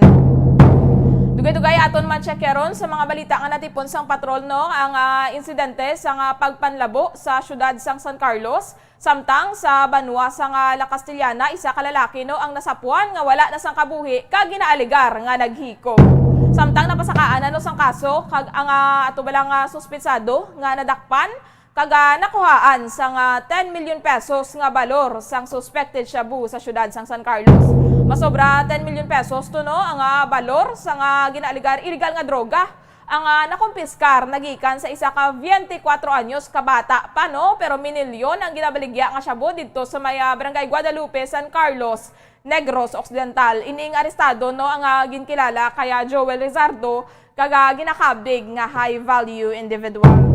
Dugay-dugay aton man-checkyaron sa mga balita nga natipon sang patrol, no, ang, ah, insidente sang, ah, pagpanlabo sa siyudad sang San Carlos, samtang sa banwa sang, ah, La Castellana, isa ka lalaki, no, ang nasapuan nga wala na sang kabuhi kag ginaalegar nga naghikog. Samtang napasakaan na, no, sang kaso kag ang, ah, ato bala nga suspetsado nga nadakpan, kag, ah, nakuhaan sang, ah, ten million pesos nga balor sang suspected shabu sa siyudad sang San Carlos. Masobra ten million pesos to, no, ang, ah, balor sang, ah, ginaalegar illegal nga droga ang, ah, nakumpiskar nagikan sa isa ka biyente kwatro anyos ka bata pa, no, pero minilyon ang ginabaligya nga shabu didto sa may, ah, Barangay Guadalupe, San Carlos, Negros Occidental. Ining arestado, no, ang, ah, ginkilala kay, ah, Joel Rizardo, kag, ah, ginakabig nga high value individual.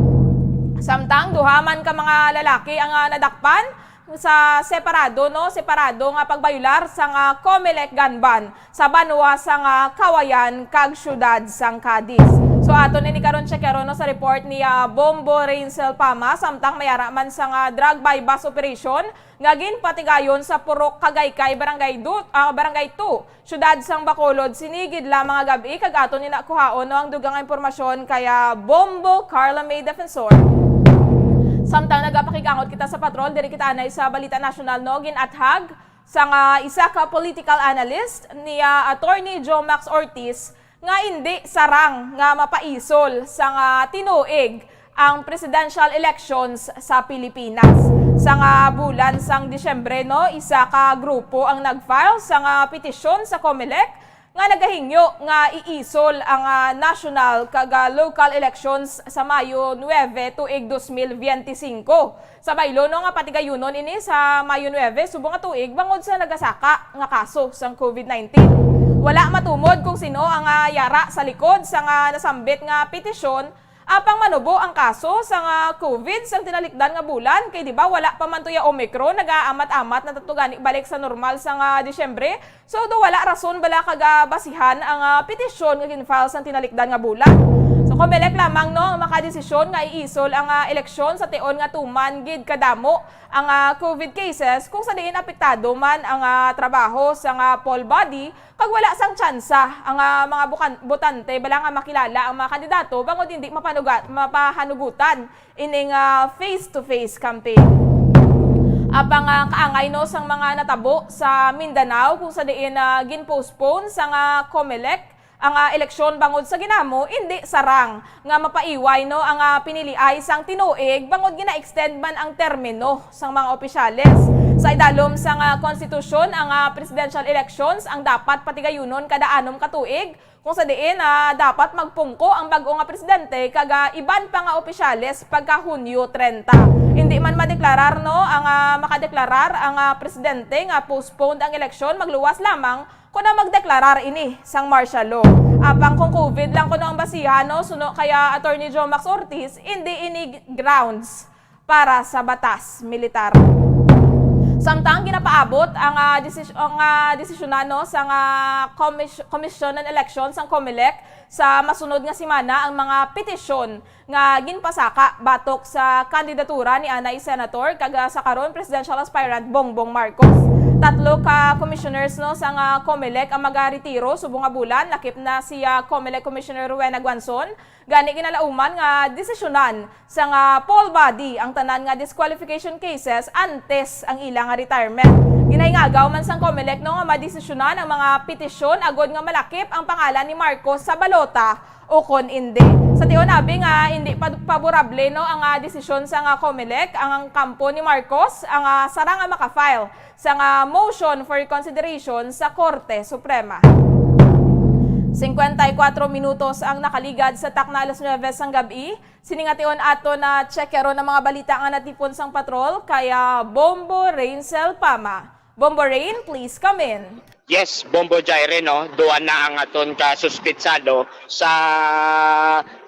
Samtang duha man ka mga lalaki ang, ah, nadakpan sa separado, no, separado nga pagbayular sang, ah, Comelec gun ban sa banwa sang, ah, Cauayan kag siyudad sang Cadiz. So, aton ini karon checkyaron, no, sa report ni, ah, Bombo Rainsel Pama, samtang may ara man sang, ah, drug buy-bust operation nga ginpatigayon sa Purok Kagaykay, Barangay Du-, ah, Barangay two, siyudad sang Bacolod, sini gid lamang nga gab-i, kag aton ina kuhaon, no, ang dugang nga impormasyon kay, ah, Bombo Carla May Defensor. Samtang nagapakig-angot kita sa patrol, diri kita anay sa balita nasyonal, no, gin-athag sang, ah, isa ka political analyst ni, ah, Attorney Joe Max Ortiz nga indi sarang nga mapaisol sang, ah, tinuig ang presidential elections sa Pilipinas. Sang, ah, bulan sang Disyembre, no, isa ka grupo ang nag-file sang, ah, petisyon sa Comelec nga nagahingyo nga iisol ang, ah, national kag, ah, local elections sa Mayo nuebe, tuig dos mil biyente singko. Sa baylo, no, nga patigayunon ini sa Mayo nuebe, subong nga tuig, bangod sa nagasaka nga kaso sang COVID nineteen. Wala matumod kung sino ang, ah, yara sa likod sang, ah, nasambit nga petisyon, apang manubo ang kaso sang, ah, COVID sang tinalikdan nga bulan, kay di ba wala pa man to ya Omicron, nagaamat-amat na to gani balik sa normal sang, ah, Disyembre. So, do wala rason bala kag, ah, basihan ang, ah, petisyon nga gin-file sang tinalikdan nga bulan. So, Comelec lamang, no, ang makadesisyon nga iisol ang, ah, eleksyon sa tion nga tuman gid kadamo ang, ah, COVID cases, kung sa diin apektado man ang, ah, trabaho sang, ah, poll body, kag wala sang tsansa ang, ah, mga bukan-, botante bala nga makilala ang mga kandidato bangod hindi mapanugat-, mapahanugutan ining, ah, face-to-face campaign. Apang, ah, kaangay, no, sang mga natabo sa Mindanao, kung sa diin, ah, gin-postpone sang, ah, Comelec ang, ah, eleksyon bangod sa ginamo indi sarang nga mapaiway, no, ang, ah, piniliay sang tinuig bangod gina-extend man ang termino sang mga opisyales. Sa idalom sang, ah, konstitusyon, ang, ah, presidential elections ang dapat patigayunon kada anom ka tuig, kung sa diin, ah, dapat magpungko ang bag-o nga presidente kag, ah, iban pa nga opisyales pagka Hunyo treinta. Hindi man madeklarar, no, ang, ah, makadeklarar ang, ah, presidente nga postponed ang eleksyon, magluwas lamang Kuno magdeklarar ini sang martial law. Apang kung COVID lang kuno ang basihan, no, suno kaya Attorney Jomax Ortiz, indi ini grounds para sa batas militar. Samtang ginapaabot ang, ah, desis-, ang, ah, desisyonan, no, sang, ah, Commis-, Commission on Elections, ang COMELEC, sa masunod nga semana ang mga petisyon nga ginpasaka batok sa kandidatura ni anay Senator kag, ah, sa karon presidential aspirant Bongbong Marcos. Tatlo ka commissioners, no, sang, ah, COMELEC ang magaretiro subong nga bulan, lakip na si, ah, COMELEC Commissioner Rowena Guanzon. Gani ginalauman nga desisyonan sang, ah, poll body ang tanan nga disqualification cases antes ang ila nga retirement. Ginahingagaw man sang COMELEC, no, nga madesisyonan ang mga petisyon agod nga malakip ang pangalan ni Marcos sa balota ukon indi. Sa tion abi nga indi pa paborable, no, ang, ah, desisyon sang, ah, COMELEC, ang, ang kampo ni Marcos ang, ah, sarang nga maka-file sang, ah, motion for reconsideration sa Korte Suprema. Singkwenta y kuwatro minutos ang nakaligad sa takna alas nuebe sang gab-i. Sini nga tion aton na check karon ang mga balita nga natipon sang patrol kay, ah, Bombo Rainsel Pama. Bombo Rain, please come in. Yes, Bombo Jaire, no? Duwa na ang aton ka suspitsado sa,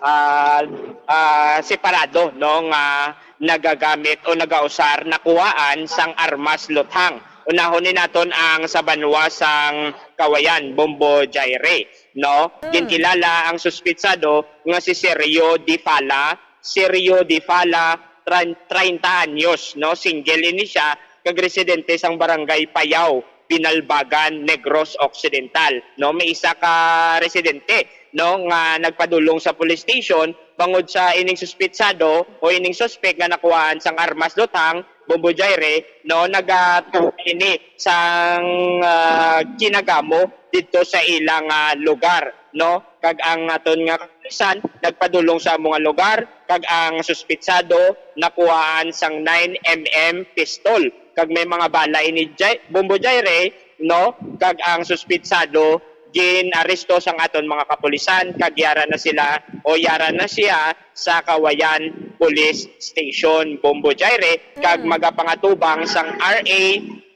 ah, ah, separado, no, nga nagagamit o nagausar, nakuhaan sang armas luthang. Unahon ni naton ang sa banwa sang Kawayan, Bombo Jaire, no? Mm. Ginkilala ang suspitsado nga si Sergio Difala, Sergio Difala, tran-, treinta anyos, no? Single ini siya, kag residente sang Barangay Payaw, Binalbagan, Negros Occidental, no? May isa ka residente, no, nga nagpadulong sa police station bangod sa ining suspitsado o ining suspek nga nakuhaan sang armas luthang, Bombo Jaire, no, nagatuo ini sang, ah, kinagamo didto sa ilang, ah, lugar, no? Kag ang aton nga kapulisan nagpadulong sa amo nga lugar, kag ang suspitsado nakuhaan sang nine M M pistol, kag may mga bala ini, Jai-, Bombo Jaire, no? Kag ang suspitsado gin-aresto sang aton mga kapulisan, kag yara na sila o yara na siya sa Kawayan Police Station, Bombo Jaire, kag Mm. magapangatubang sang R A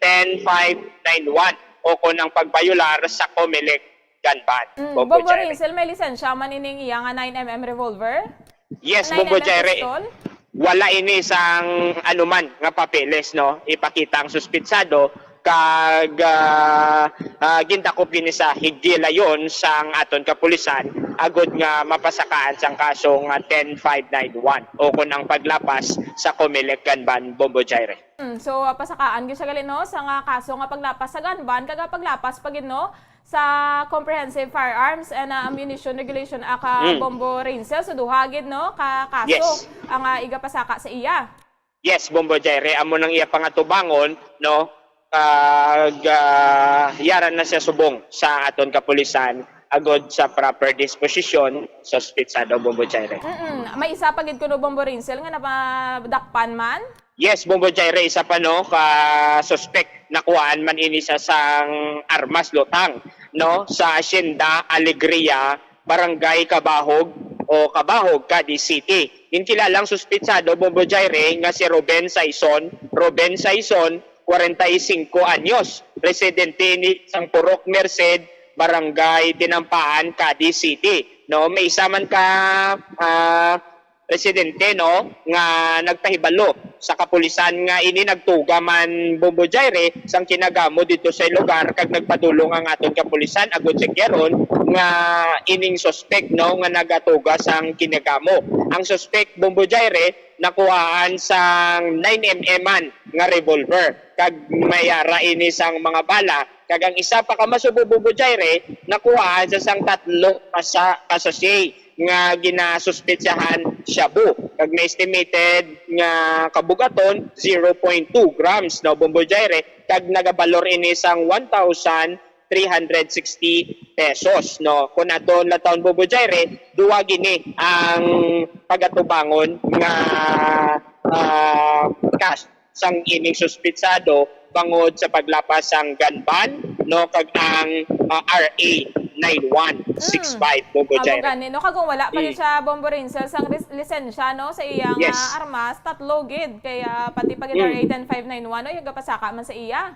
ten five nine one o kon ang pagbayolar sa COMELEC gun ban. Mm, Bombo Bombo Jaire. Rinsel, may lisensya man ining iya nga nine M M revolver? Yes, Nine Bombo M M Jaire. Pistol? Wala ini sang anuman nga papeles, no? Ipakita ang suspitsado kag, ah, ah, gindakop gini sa higilayon sang aton kapulisan agud nga mapasakaan sang kaso nga ten five nine one o kon ang paglapas sa COMELEC gun ban, Bombo Jaire. Hmm, so, ah, pasakaan gyud siya gali, no, sa nga kaso nga paglapas sa gun ban kag, ah, paglapas pa gid, no, sa Comprehensive Firearms and, ah, Ammunition Regulation Act, ah, Mm. Bombo Rinsel. So, duha gid, no, ka kaso Yes. ang, ah, igapasaka sa iya. Yes, Bombo Jaire, amo nang iya pangatubangon, no? Kag, ah, yara na siya subong sa aton kapulisan agud sa proper disposition sa suspitsado, Bombo Jaire. Mm-mm. May isa pa gid kuno, Bombo Rinsel, nga napadakpan man? Yes, Bombo Jaire, isa pa, no, ka suspek. Nakuhaan man ini siya sang armas luthang, no, sa Hacienda Alegria, Barangay Cabahog o Cabahog, Cadiz City. Ginkilalang suspitsado, Bombo Jaire, nga si Ruben Saison, Ruben Saison, kwarenta y singko anyos, residente ni sang Purok Merced, Barangay Tinampaan, Cadiz City. No, may isa man ka, ah, residente, no, nga nagpahibalo sa kapulisan nga ini nagtuga man, Bombo Jaire, sang kinagamo didto sa lugar, kag nagpadulong ang aton kapulisan agud sa karon nga ining suspek, no, nga nagatuga sang kinagamo. Ang suspek, Bombo Jaire, nakuhaan sang nine M M man nga revolver, kag may ara ini sang mga bala, kag ang isa pa ka masubo, Bombo Jaire, nakuhaan sa sang tatlo ka sa-, ka sachet nga ginasuspetsahan shabu, kag may estimated nga kabugaton zero point two grams, no, Bombo Jaire, kag nagabalor ini sang one thousand three hundred sixty pesos, no. Kung aton latawon, Bombo Jaire, duwa gini ang pagatubangon nga, ah, cash sang ining suspitsado bangod sa paglapas sang gun ban, no, kag ang, ah, R A nine one six five, Mm. Bombo Amo Jaire. Gani, no? Kag kung wala pa gid Mm. siya, Bombo Rinsel, sang lis-, lisensya, no, sa iyang, Yes. ah, armas, tatlo gid. Kaya pati pa gid Mm. R A ten five nine one, no, yung gapasaka man sa iya.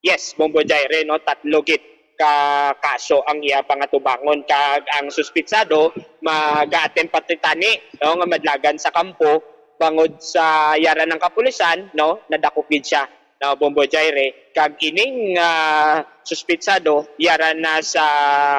Yes, Bombo Jaire, no, tatlo gid ka kaso ang iya pangatubangon, kag ang suspitsado mag-a-attempt pa tani, no, nga madlagan sa kampo bangod sa yara ng kapulisan, no, nadakop gid siya, no, Bombo Jaire, kag ining, ah, suspitsado yara na sa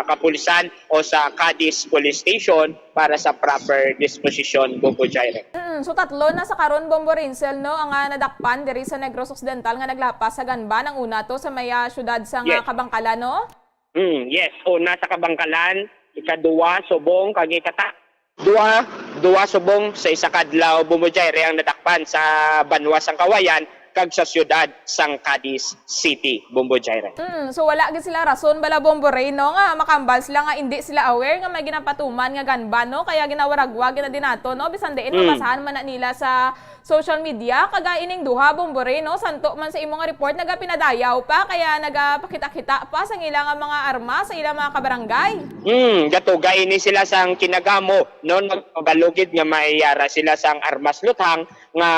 kapulisan o sa Cadiz Police Station para sa proper disposition, Bombo Jaire. Mm, so tatlo na sa karon, Bombo Rinsel, no, ang, ah, nadakpan diri sa Negros Occidental nga naglapas sa gun ban. Ang una to sa may, ah, syudad sa nga Yes. Kabangkalan, no? Mm, yes, una sa Kabangkalan, ikaduha Subong, kag ikata duha, duha Subong sa isa ka adlaw, Bombo Jaire, ang nadakpan sa banwa sang Kawayan kag sa siyudad sang Cadiz City, Bombo Jaire. Mm, so wala gid sila rason bala, Bombo Ray, no, nga makambal sila nga indi sila aware nga may ginapatuman nga gun ban, no? Kaya ginawaragwag gid na din nato, no? Bisan diin Mm. mabasahan man na nila sa social media, kag, ah, ining duha, Bombo Ray, no, santo man sa imo nga report, nagapinadayaw pa, kaya nagapakita-kita pa sa ila nga mga armas sa ila mga kabarangay. Hmm, gatuga ini sila sang kinagamo, no, nagpabalo gid nga may yara sila sang armas luthang nga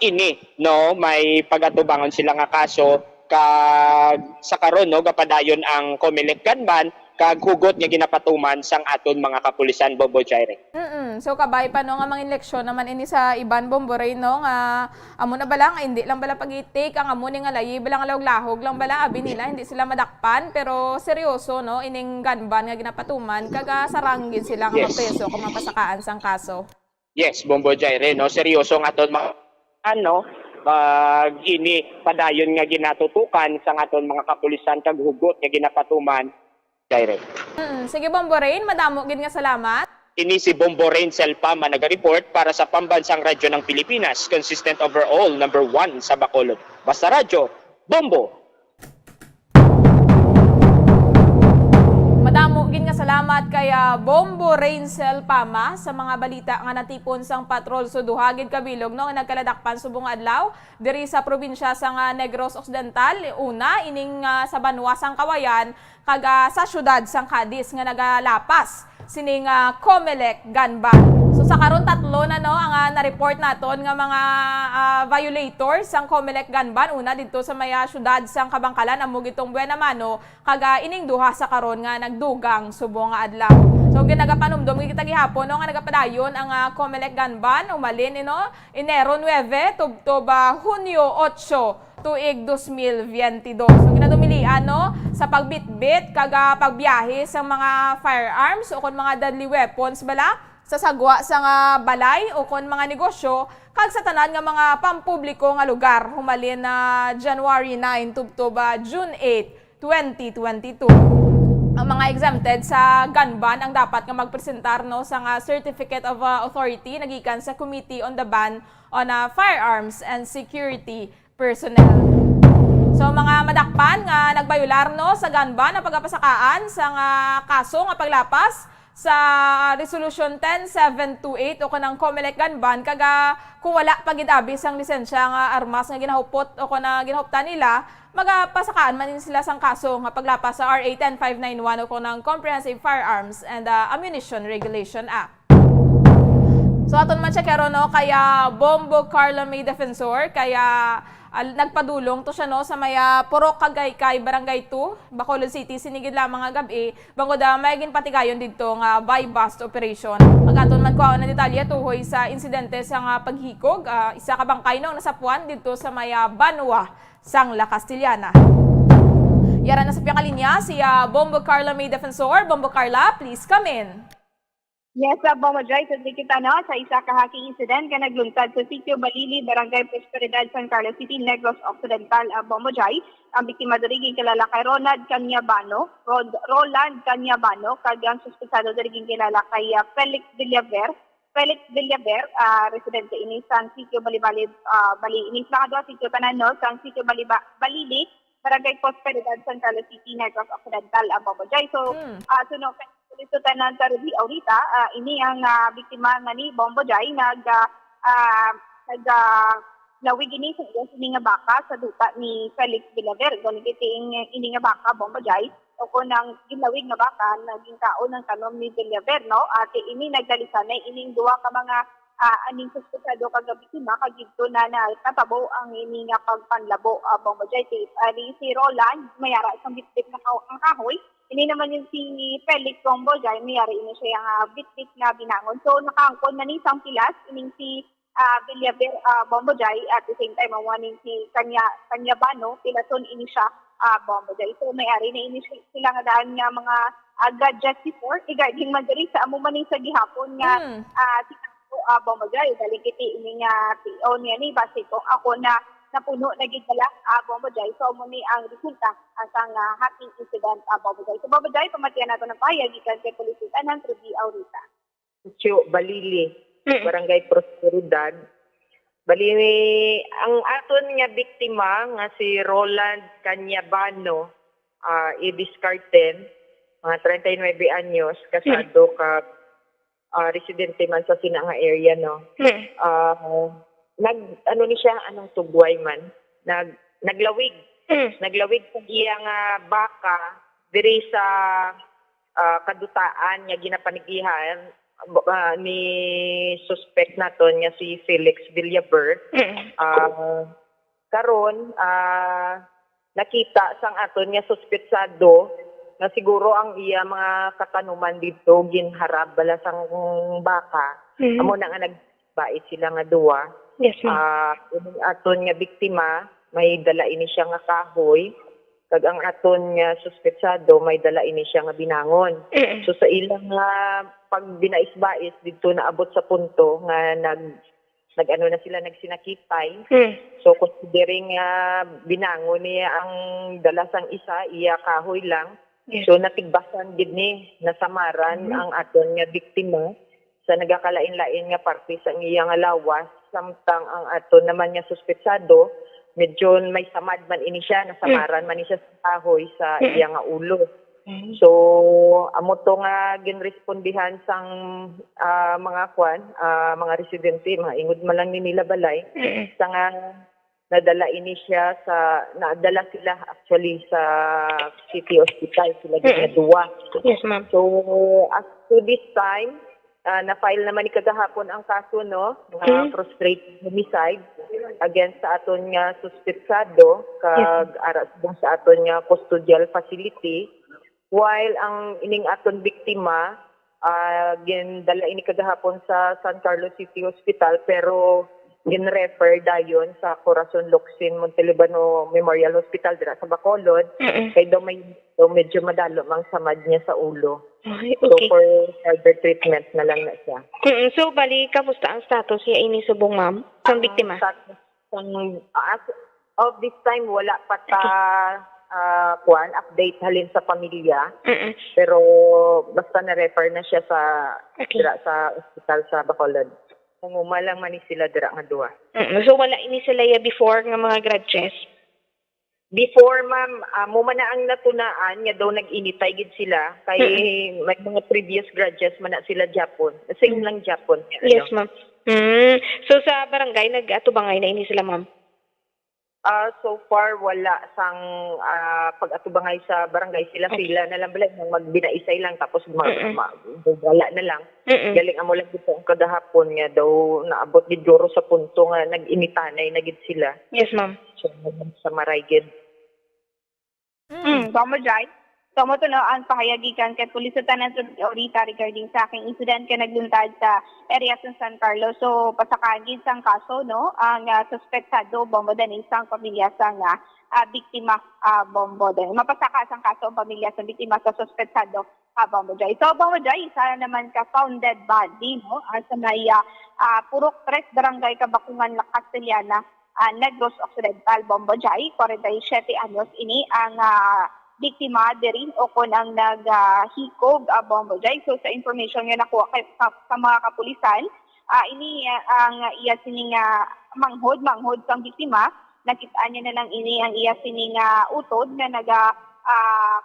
ini, no, may pagatubangon sila nga kaso, kag sa karon, no, gapadayon ang Comelec gun ban, kag hugot nga ginapatuman sang aton mga kapulisan, Bombo Jaire. Mm-mm. So, kabay pa, no, nga mga eleksyon naman ini sa iban, Bombo Ray, no, nga amo na bala nga hindi lang bala pag-itik ang amo ni nga layi bala nga lahog-lahog lang bala, abi nila hindi sila madakpan, pero seryoso, no, ining gun ban nga ginapatuman, kag, ah, sarang gid sila nga Yes. mapreso kung mapasakaan sang kaso. Yes, Bombo Jaire, no, seryoso ang aton mga, ano, pag ini padayon nga ginatutukan sang aton mga kapulisan kag hugot nga ginapatuman, Jaire. Mm, sige, Bombo Rain, madamo gid nga salamat. Ini si Bombo Rain Selpama naga-report para sa Pambansang Radyo ng Pilipinas, consistent overall, number one sa Bacolod. Basta Radyo, Bombo! Madamo gid nga salamat kay, ah, Bombo Rain Selpama sa mga balita nga natipon sang patrol. So, duha gid ka bilog, no, nga nagkaladakpan subong nga adlaw diri sa probinsya sang, ah, Negros Occidental. Una, ining, ah, sa banwa sang Kawayan, kag, ah, sa siyudad sang Cadiz nga nagalapas sining, ah, Comelec gun ban. So, sa karon, tatlo na, no, ang, ah, na-report naton nga mga, ah, violators sang Comelec gun ban. Una, didto sa may, ah, siyudad sang Kabangkalan, amo gitong Buena Mano, kag, ah, ining duha sa karon nga nagdugang subong nga adlaw. So, ginagapanumdom gid kita gihapon, no, nga nagapadayon ang, ah, Comelec gun ban, umalin, eh, no, Enero nuebe tubtob, ah, Hunyo otso, tuig dos mil biyente dos. So, ginadumilian, no, sa pagbitbit kag, ah, pagbiyahe sa mga firearms o kon mga deadly weapons bala sa sagwa sa nga balay o kon mga negosyo kag sa tanan nga mga pampubliko nga lugar humalin na January nine tubtob, ah, June eight, twenty twenty-two. Ang mga exempted sa gun ban ang dapat nga magpresentar, no, sa nga Certificate of, ah, Authority nagikan sa Committee on the Ban on, ah, Firearms and Security Personnel. So, mga madakpan nga nagbayular, no, sa gun ban ang pagapasakaan sa nga kaso nga paglapas sa Resolution ten seven two eight o kanang Comelec gun ban, kag, ah, kung wala pa gid abi sang lisensya nga armas nga ginahupot o kana ginahuptan nila, magapasakaan man din sila sang kaso nga paglapas sa R A ten five nine one o kanang Comprehensive Firearms and, ah, Ammunition Regulation Act. So, aton man siya karon, no, kaya Bombo Carlo May Defensor, kaya, ah, nagpadulong to siya, no, sa may, ah, Purok Kagaykay, Barangay two, Bacolod City, sini gid lamang nga gab-i, bangod, ah, may ginpatigayon didto nga buy-bust operation. Pag aton man kuhaon ang detalye tuhoy sa insidente sa nga paghikog, ah, isa ka bangkay, no, ang nasapuan didto sa may, ah, banwa sang La Castellana. Yara na sa piyakalinya si, ah, Bombo Carla May Defensor. Bombo Carla, please come in. Yes, uh, Bombo Joy, sundin kita, no, sa isa ka hacking incident nga naglunsad sa Sitio Balili, Barangay Prosperidad, San Carlos City, Negros Occidental, uh, Bombo Joy. Ang biktima diri ginkilala kay Ronald Canyabano, Rod-, Roland Canyabano, kag ang suspetsado diri ginkilala kay, uh, Felix Villaver. Felix Villaver, uh, residente ini sa Sitio Balibali, uh, Bali. Ini sa mga duha sitio tanan, no, sa Sitio Baliba-, Balili, Barangay Prosperidad, San Carlos City, Negros Occidental, ang Bombo Joy. So, Hmm. ah, suno kay Police Lieutenant Rudy Aurita, ah, ini ang, ah, biktima nga ni Bombo Joy, nag, ah, ah, nag, ah, lawig ini sa iya sini nga baka sa duta ni Felix Villaver. Gani kay ini nga baka, Bombo Joy, o kung ang ginlawig nga baka, naging kaon ang tanom ni Villaver, no? At ini nagdalisanay ining duha ka mga ah, aning suspetsado kag biktima, kag didto na natabo ang ini nga pagpanlabo, ah, Bombo Jai. Ti-, ah, di si Roland, may ara sang bitbit nga ka-, nga kahoy. Ini naman yung si Felix, Bombo Jai, may ara ini siya nga bitbit nga binangon. So, nakaangkon na ni sang pilas, ining si, ah, Villaver, ah, Bombo Jai, at the same time, amo ning si Kanya, Kanyabano, pilason ini siya, ah, Bombo Jai. So, may ari na ini si-, sila nga daan nga mga, ah, gadgets before, regarding man diri sa amo man ni sa gihapon nga, Mm. ah, si Kaso, ah, Bombo Jai, galing kiti ini nga T O niya ni, base kung ako na napuno na gid bala, ah, Bombo Jai. So, amo ni ang resulta, ah, sang, ah, hacking incident, ah, Bombo Jai. So, Bombo Jai, pamatian nato ng pahayag gikan kay Police Lieutenant Rudy Aurita. Chucho Balili, Mm. Barangay Prosperidad. Bali, ang aton nga biktima nga si Roland Canyabano, ah, Ibis Carten, mga treinta y nueve anyos, kasado ka, ah, residente man sa sina nga area, no? Mm. Ah, nag, ano ni siya, anong tugway man? Nag, naglawig. Mm. Naglawig sa iya nga baka diri sa, ah, kadutaan nga ginapanigihan, ah, ni suspect naton nga si Felix Villaver. Mm. Ah, karon, ah, nakita sang aton nga suspetsado nga siguro ang iya mga katanuman didto ginharab bala sang baka. Mm. Amo na nga nagbait sila nga duwa. Yes, ma'am. Ah, ining aton nga biktima, may dala ini siya nga kahoy, kag ang aton nga suspetsado, may dala ini siya nga binangon. Mm. So, sa ilang, ah, pagbinais-bais didto, naabot sa punto nga nag-, nag-ano na sila, nagsinakipay. Mm. So, considering nga binangon niya ang dala sang isa, iya kahoy lang. Yes. So, natigbasan gid ni, nasamaran Mm. ang aton nga biktima sa nagakalain-lain nga parte sang iya nga lawas, samtang ang aton naman nga suspetsado, medyo may samad man ini siya, nasamaran Mm. man ni siya sa kahoy sa Mm. iya nga ulo. Mm. So, amo to nga ginrespondihan sang, ah, mga kwan, ah, mga residente, mga ingod man lang ni nila balay, Mm. sa nga nadala ini siya sa, nadala sila actually sa city hospital, sila gid Mm. nga duwa. Yes, ma'am. So, as to this time, ah, na-file naman ni kagahapon ang kaso, no, nga Mm. frustrated homicide against sa aton nga suspetsado, Yes, ma'am. kag ara sa aton nga custodial facility. While ang ining aton biktima, ah, gindala ini kagahapon sa San Carlos City Hospital, pero gin-refer dayon sa Corazon Locsin Montelibano Memorial Hospital dira sa Bacolod, Mm-mm. kay daw may, daw medyo madalo mang samad niya sa ulo. Ay, So, okay. for further treatment na lang na siya. Mm, so, bali, kamusta ang status niya ini subong, ma'am? Sang Ang biktima? status sang, as of this time, wala pa ta, Okay. ah, kuwan, update halin sa pamilya. Mm-mm. Pero basta na-refer na siya sa, Okay. dira sa ospital sa Bacolod. Manguma lang man ni sila dira nga duwa. Mm, so, wala ini sila ya before nga mga grudges? Before, ma'am, amo man na ang natunaan nga daw nag-initay gid sila kay Mm-mm. may mga previous grudges man na sila gyapon. Same Mm. lang gyapon, ano. Yes, ma'am. Mm. So, sa barangay, nag-atubangay na ini sila, ma'am? Ah, so far, wala sang, ah, pag-atubangay sa barangay. Sila, Okay. sila na lang bala, nang magbinaisay lang, tapos ma-, Mm-mm. ma-, wala na lang. Mm-mm. Galing amo lang dito ang kagahapon nga daw naabot gid guro sa punto nga nag-initanay na gid sila. Yes, ma'am. So, sa maray gid. Mm. Mm, Bombo Jai. So, mo to, no, ang pahayag gikan kay Police Lieutenant Rudy Aurita regarding sa aking incident kay nagluntad sa area sa San Carlos. So, pasakagid sang kaso, no, ang, ah, suspetsado, Bombo, Danay, sang pamilya sang, ah, ah, biktima, ah, Bombo, Danay. Mapasaka sang kaso ang pamilya sa biktima sa suspetsado, ah, Bombo Jai. So, Bombo Jai, isa naman ka founded body, no, ah, sa may, ah, ah, Purok Tres, Barangay Kabakungan, La Castellana, ah, Negros Occidental, Bombo Jai, forty-seven anyos ini ang, ah, biktima diri o kon ang nag, ah, hikog, ah, Bombo Jai. So, sa information nga nakuha kay, sa, sa mga kapulisan, ah, ini, ah, ang iya sini nga manghod, manghod sang biktima. Nakit-an niya na lang ini ang iya sini nga utod nga naga, ah,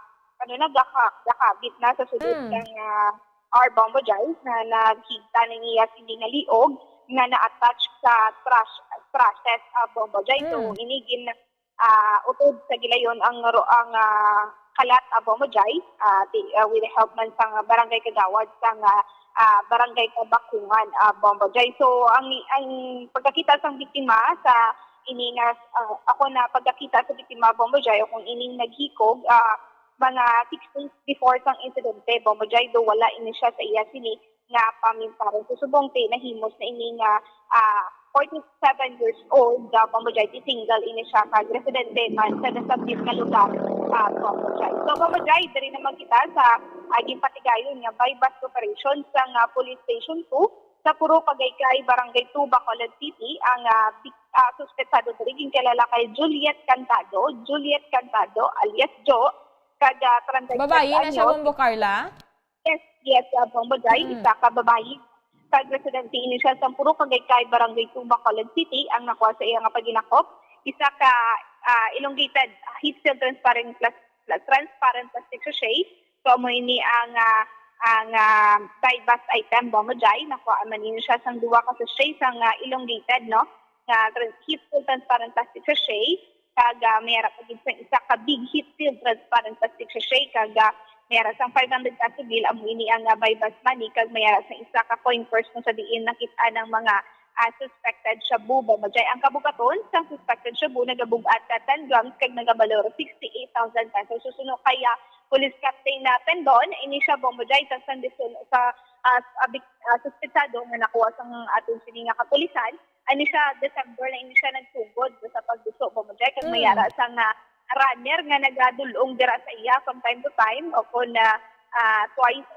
ano, nagakabit na sa sulod Mm. sang, ah, or Bombo Jai na naghigta ning iya sini nga liog nga na-attach sa trash, trusses, ah, Bombo Jai. So, Mm. ini gin, ah, utod sa gilayon ang ro-, ang, ah, kalat, ah, Bombo Jai, ah, ti-, ah, with the help man sang barangay kagawad sang, ah, ah, barangay Kabakungan, ah, Bombo Jai. So, ang, ang pagkakita sang biktima sa ini nga, ah, ako na pagkakita sa biktima, Bombo Jai, o kung ining naghikog, ah, mga six days before sang insidente, Bombo Jai, do wala ini siya sa iya sini nga pamintaron. So, subong ti nahimos na ini nga, ah, forty-seven years old, ah, Bombo Jai, ti single ini siya, kag residente man sa nasabit nga lugar, ah, Bombo Jai. So, Bombo Jai, diri naman kita sa, ah, ginpatigayon nga buy-bust operation sang, ah, Police Station two sa Purok Agaycay, Barangay two, Bacolod City, ang, ah, bik-, ah, suspetsado diri ginkilala kay Juliet Cantado, Juliet Cantado alias Jo, kag, ah, treinta y tres Babayi na siya, anyos. Bombo Carla? Yes, yes, ah, Bombo Jai, Mm. isa ka babayi. Kag residente ini siya sa Purok Agaycay, Barangay two, Bacolod City, ang nakuha sa iya nga paginakop. Isa ka, ah, elongated heat-sealed transparent plas-, pla-, transparent plastic sachet. So, amo ini ang, ah, ang, ah, buy-bust item, Bombo Jai. Nakuha man ini siya sang duha ka sachet sang, ah, elongated, no? Nga trans-, heat-sealed transparent plastic sachet. Kag, ah, may ara pa gid sang isa ka big heat-sealed transparent plastic sachet. Kag, ah, may ara sang five hundred peso bill, amo ini ang, ah, buy-bust money. Kag may ara sang isa ka coin purse kung sa diin nakit-an ang mga, ah, suspected shabu, Bombo Jai. Ang kabugaton sang suspected shabu nagabug-at ka ten grams kag nagabalor sixty-eight thousand pesos. Susuno kay, ah, Police Captain na Pendon, ini siya, Bombo Jai, sa, sa, sa, ah, abik-, ah, suspetsado nga nakuha sang aton sini nga kapulisan. Ani siya, December na ini siya nagsugod sa pagduso, Bombo Jai, kag may Mm. ara sang, ah, runner nga nagadul-ong dira sa iya from time to time, o kung, ah, ah, twice,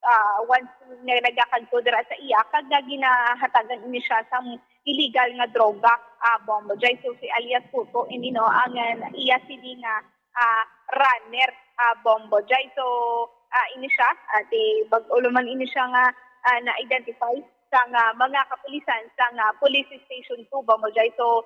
ah, once nga nagakadto dira sa iya, kag nga ginahatagan ini siya sang illegal nga droga, ah, Bombo Jai. So, si alias Puto, ini, no, ang, ah, iya sini nga, ah, runner, ah, Bombo Jai. So, ah, ini siya, ah, di, bag-o lamang ini siya nga, ah, na-identify sang, ah, mga kapulisan sang, ah, Police Station two, Bombo Jai. So,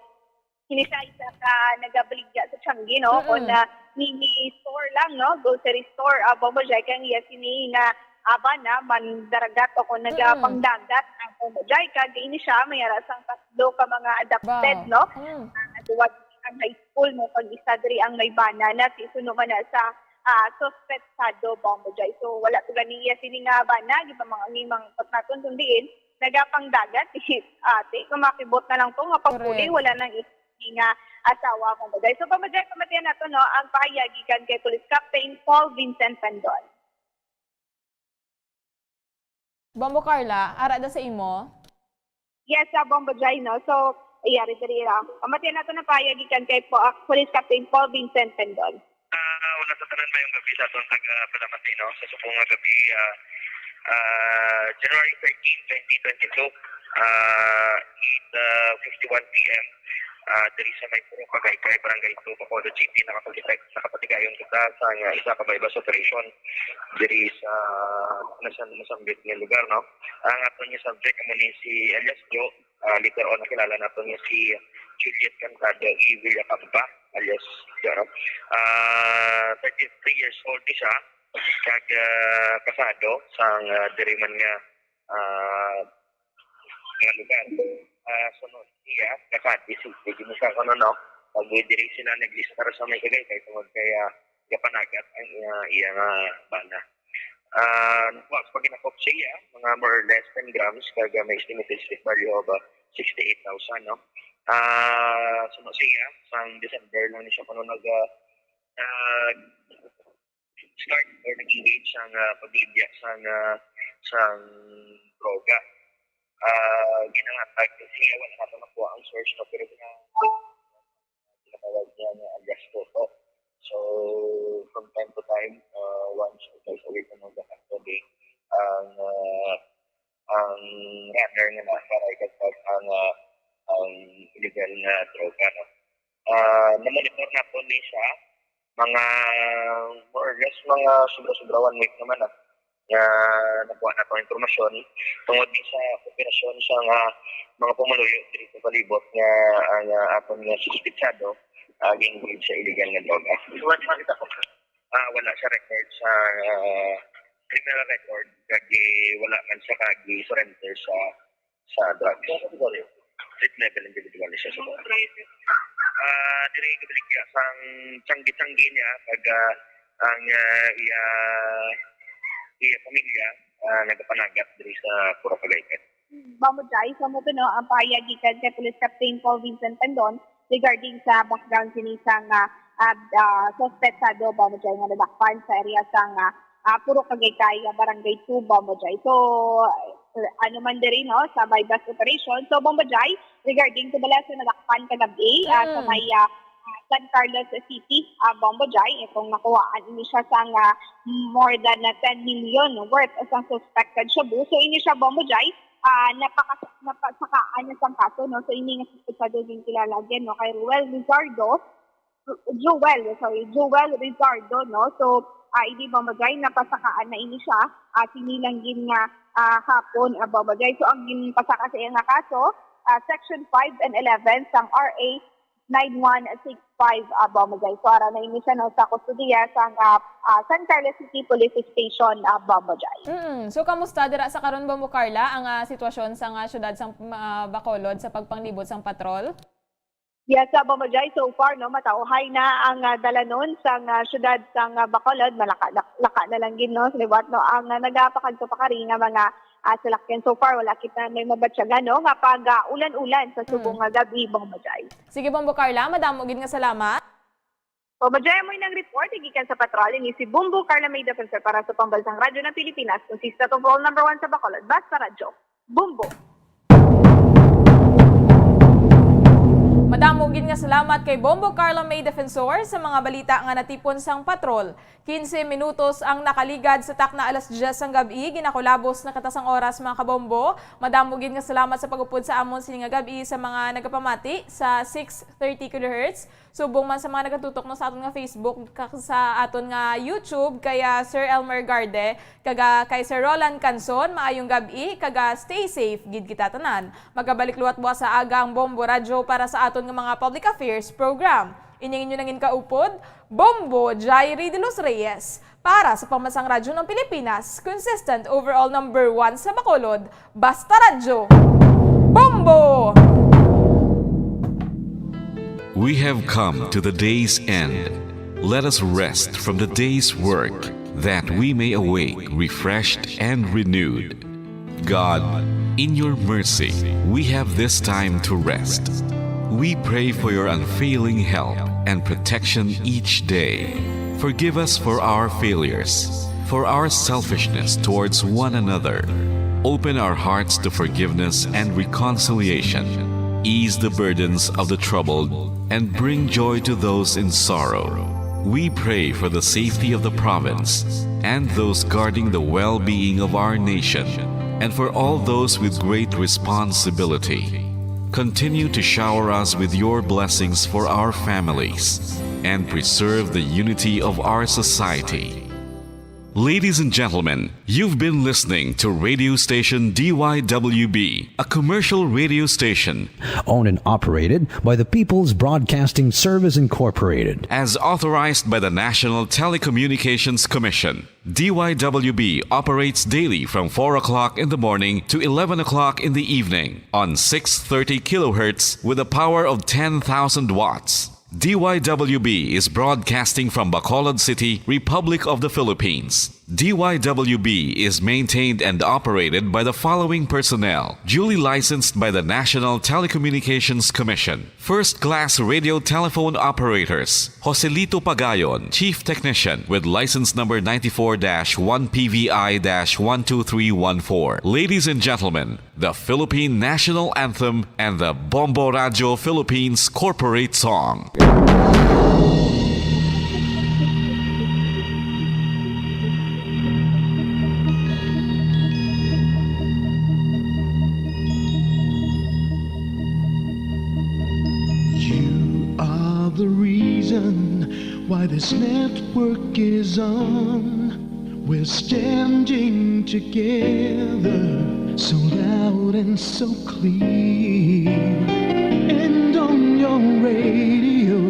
ini siya isa ka nagabaligya sa tiangge, no? Mm-mm. Kung, ah, mini store lang, no? Grocery store, ah, Bombo Jai, kay ang iya sini nga, ah, bana, mandaragat o kung Mm-mm. nagapangdagat, ah, Bombo Jai, kag ini siya, may ara sang tatlo ka mga adopted, Wow. no? Mm. Ah, duwa ang high school, no? Kag isa diri ang may bana na, ti suno man na sa, ah, suspetsado, Bombo Jai. So, wala to gani iya sini nga bana, gipamang-, gimangkot naton kung diin, nagapangdagat, ate, kung makibot na lang to, nga pagpuli, Correct. wala nang i-, nga asawa, Bombo Jai. So, Bombo Jai, pamatian nato, no, ang pahayag gikan kay Police Captain Paul Vincent Pendon. Bombo Carla, ara da sa imo? Yes, sa Bombo Jai, no? So, iya, diri, diri lang. Pamatian nato na pahayag gikan kay po, ah, Police Captain Paul Vincent Pendon. Ah, wala sa tanan, mayong gabi sa atong taga-palamati, no? Sa subong nga gabi, ah, ah, January thirteen, twenty twenty-two, ah, eight, ah, fifty-one P M, ah, diri sa may Purok Agaycay, Barangay two, Bacolod City, nakapag-, nakapatigayon kita sa nga isa ka buy-bust operation diri sa nasa-, nasambit nga lugar, no? Ang aton nga subject amo ni si alias Jo, ah, later on nakilala nato niya si Juliet Cantado y Villacampa, alias Jo, no? Ah, thirty-three years old ni siya, kag, ah, kasado sang, ah, diri man nga, ah, nga lugar. Ah, suno siya, kasadi, sige, di mo siya kuno, no? Pag diri sila naglistar sa may Agaycay tungod kay, ah, gapanagat ang iya, iya nga bana. Ah, nakuha sa paginakop siya, mga more or less ten grams, kag may estimated street value of, ah, sixty-eight thousand, no? Ah, suno siya, sang December lang ni siya kuno nag, ah, nag-, start or nag-engage sang, ah, pagligya sang, ah, sang droga. Ah, ginahatag, kasi wala nato nakuha ang source, no, pero gina-, ginatawag niya nga alias Toto. So, from time to time, ah, once or twice a week, ano, actually, ang, ah, ang runner nga na-, para ikagpag ang, ah, ang illegal nga droga, no? Ah, namonitor nato ni siya, mga more or less, mga sobra-sobra one week naman, ah, nga nakuha nato ang impormasyon tungod ni sa operasyon sa nga mga pumuluyo diri sa palibot nga ang, ah, aton nga suspitsado, ah, gi-engage sa illegal nga droga. Wala man kita po. Ah, wala siya record sa, ah, criminal record, kag, eh, wala man siya kag surrender sa, sa drugs. Street level individual ni siya sa mga. Ah, diri gabaligya sang tiyanggi-tiyanggi niya, kag, ah, ang, ah, iya, iya pamilya, ah, nagapanagat diri sa Purok Agaycay. Bombo Jai, so mo to, no, ang pahayag gikan kay Police Captain Paul Vincent Tandon regarding sa background sini sang, ah, ah, ah, suspetsado, Bombo Jai, nga nadakpan sa area sang, ah, ah, Purok Agaycay, ah, Barangay two, Bombo Jai. So, ah, ano man diri, no, sa buy-bust operation. So, Bombo Jai, regarding to bala sa nadakpan kagab-i, ah, sa Mm. may, ah, ah, San Carlos City, ah, Bombo Jai, itong nakuhaan ini siya sang, ah, more than, ah, ten million worth sang suspected shabu. So, ini siya, Bombo Jai, ah, napaka-, napasakaan na sang kaso, no? So, ini nga suspetsado ginkilalag yan, no, kay Ruel Rizardo, Joel, sorry, Joel Rizardo, no? So, ah, ini, Bombo Jai, napasakaan na ini siya, ah, sini lang gid nga, ah, hapon, ah, Bombo Jai. So, ang ginpasaka sa iya nga kaso, ah, Section five and eleven sang R A nine one six five, ah, Bombo Jai. So, ara na ini siya, no, sa kustodiya sang, ah, ah, San Carlos City Police Station, ah, Bombo Jai. Mm. So, kamusta dira sa karon, Bombo Carla, ang, ah, sitwasyon sa, ah, siyudad sang, ah, Bacolod sa pagpanglibot sang patrol? Yes, ah, Bombo Jai, so far, no, matauhay na ang, ah, dalanon sang, ah, siyudad sang, ah, Bacolod. Malaka-, lak-, laka na lang gid, no, sa liwat, no, ang, ah, nagapakagtupakari nga mga, ah, salakyan. So far, wala kita may mabatyagan, no, nga pag, ah, ulan-ulan sa subong Mm. nga gab-i, Bombo Jai. Sige, Bombo Carla, madamo gid nga salamat. Bombo Jai, amo nang report gikan sa patrol. Ini si Bombo Carla May Defensor para sa Pambansang Radyo ng Pilipinas, consistent of all number one sa Bacolod. Basta Radyo. Bombo. Madamo gid nga salamat kay Bombo Carla May Defensor sa mga balita nga natipon sang patrol. Quince minutos ang nakaligad sa takna alas diyes sang gab-i, ginakulabos na kita sang oras, mga kabombo. Madamo gid nga salamat sa pag-upod sa amon sini nga gab-i sa mga nagapamati sa six thirty kilohertz. Subong man sa mga nagatutok, no, sa aton nga Facebook, kag sa aton nga YouTube, kay, ah, Sir Elmer Garde, kag, ah, kay Sir Roland Canson, maayong gab-i, kag, ah, stay safe gid kita tanan. Magabalik liwat buwas sa aga ang Bombo Radyo para sa aton nga mga public affairs program. Ining inyo nangin kaupod, Bombo Jairi de los Reyes. Para sa Pambansang Radyo ng Pilipinas, consistent overall number one sa Bacolod, Basta Radyo. Bombo! We have come to the day's end. Let us rest from the day's work, that we may awake refreshed and renewed. God, in your mercy, we have this time to rest. We pray for your unfailing help and protection each day. Forgive us for our failures, for our selfishness towards one another. Open our hearts to forgiveness and reconciliation. Ease the burdens of the troubled and bring joy to those in sorrow. We pray for the safety of the province and those guarding the well-being of our nation, and for all those with great responsibility. Continue to shower us with your blessings for our families and preserve the unity of our society. Ladies and gentlemen, you've been listening to radio station D Y W B, a commercial radio station owned and operated by the People's Broadcasting Service Incorporated. As authorized by the National Telecommunications Commission. D Y W B operates daily from four o'clock in the morning to eleven o'clock in the evening on six thirty kilohertz with a power of ten thousand watts. D Y W B is broadcasting from Bacolod City, Republic of the Philippines. D Y W B is maintained and operated by the following personnel, duly licensed by the National Telecommunications Commission. First-class radio telephone operators, Joselito Pagayon, Chief Technician, with license number ninety-four dash one P V I dash one two three one four. Ladies and gentlemen, the Philippine National Anthem and the Bombo Radyo Philippines Corporate Song. You are the reason why this network is on. We're standing together, so loud and so clear. And on your radio,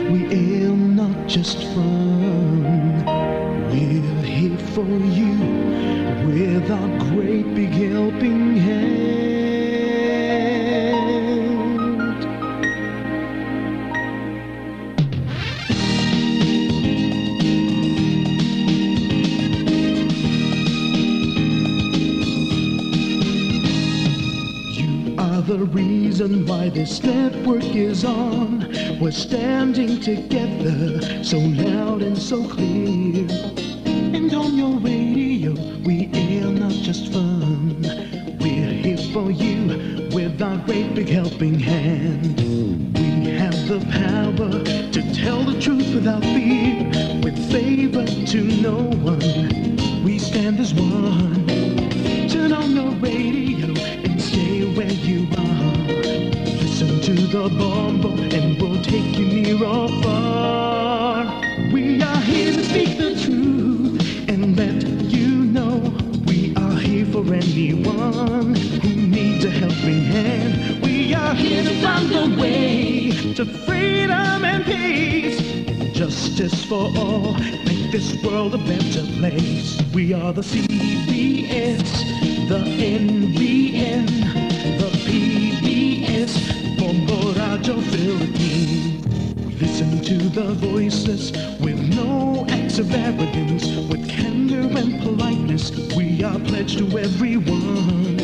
we aim not just fun. We're here for you with our great big helping hand. This network is on. We're standing together, so loud and so clear. And on your radio, we air not just fun. We're here for you with our great big helping hand. We have the power to tell the truth without fear, with favor to no one. We stand as one. Turn on your radio and stay where you are. Listen to the Bombo and we'll take you near or far. We are here to speak the truth and let you know we are here for anyone who needs a helping hand. We are here to find the way to freedom and peace, justice for all. Make this world a better place. We are the C B S, the N B N, the P B S, Bombo Radyo Philippines. We listen to the voiceless with no acts of arrogance, with candor and politeness. We are pledged to everyone.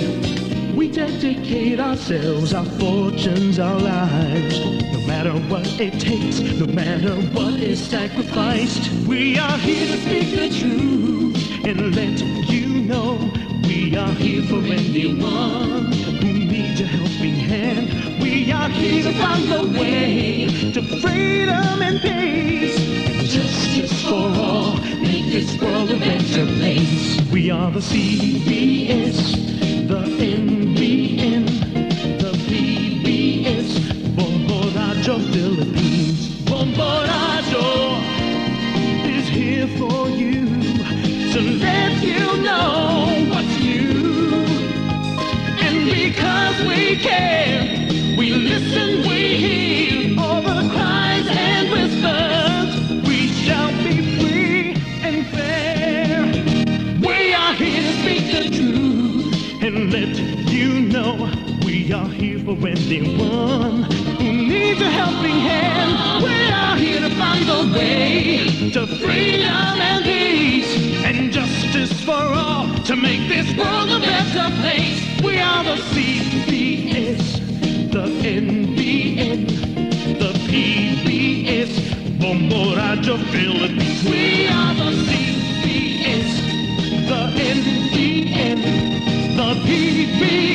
We dedicate ourselves, our fortunes, our lives, no matter what it takes, no matter what is sacrificed. We are here to speak the truth and let you know we are here for anyone who needs a helping hand. We are here to find the way to freedom and peace and justice for all. Make this world a better place. We are the C B S, the N B N, the P B S, Bombo Radyo Philippines. Bombo Radyo is here for you to let you know what's new. And because we care, we listen, we hear all the cries and whispers. We shall be free and fair. We are here to speak the truth and let you know we are here for anyone who needs a helping hand. We are here to find the way to freedom and peace and justice for all, to make this world a better place. We are the C B S, the N B N, the P B S, Bombo Radyo Philippines. We are the C B S, the N B N, the P B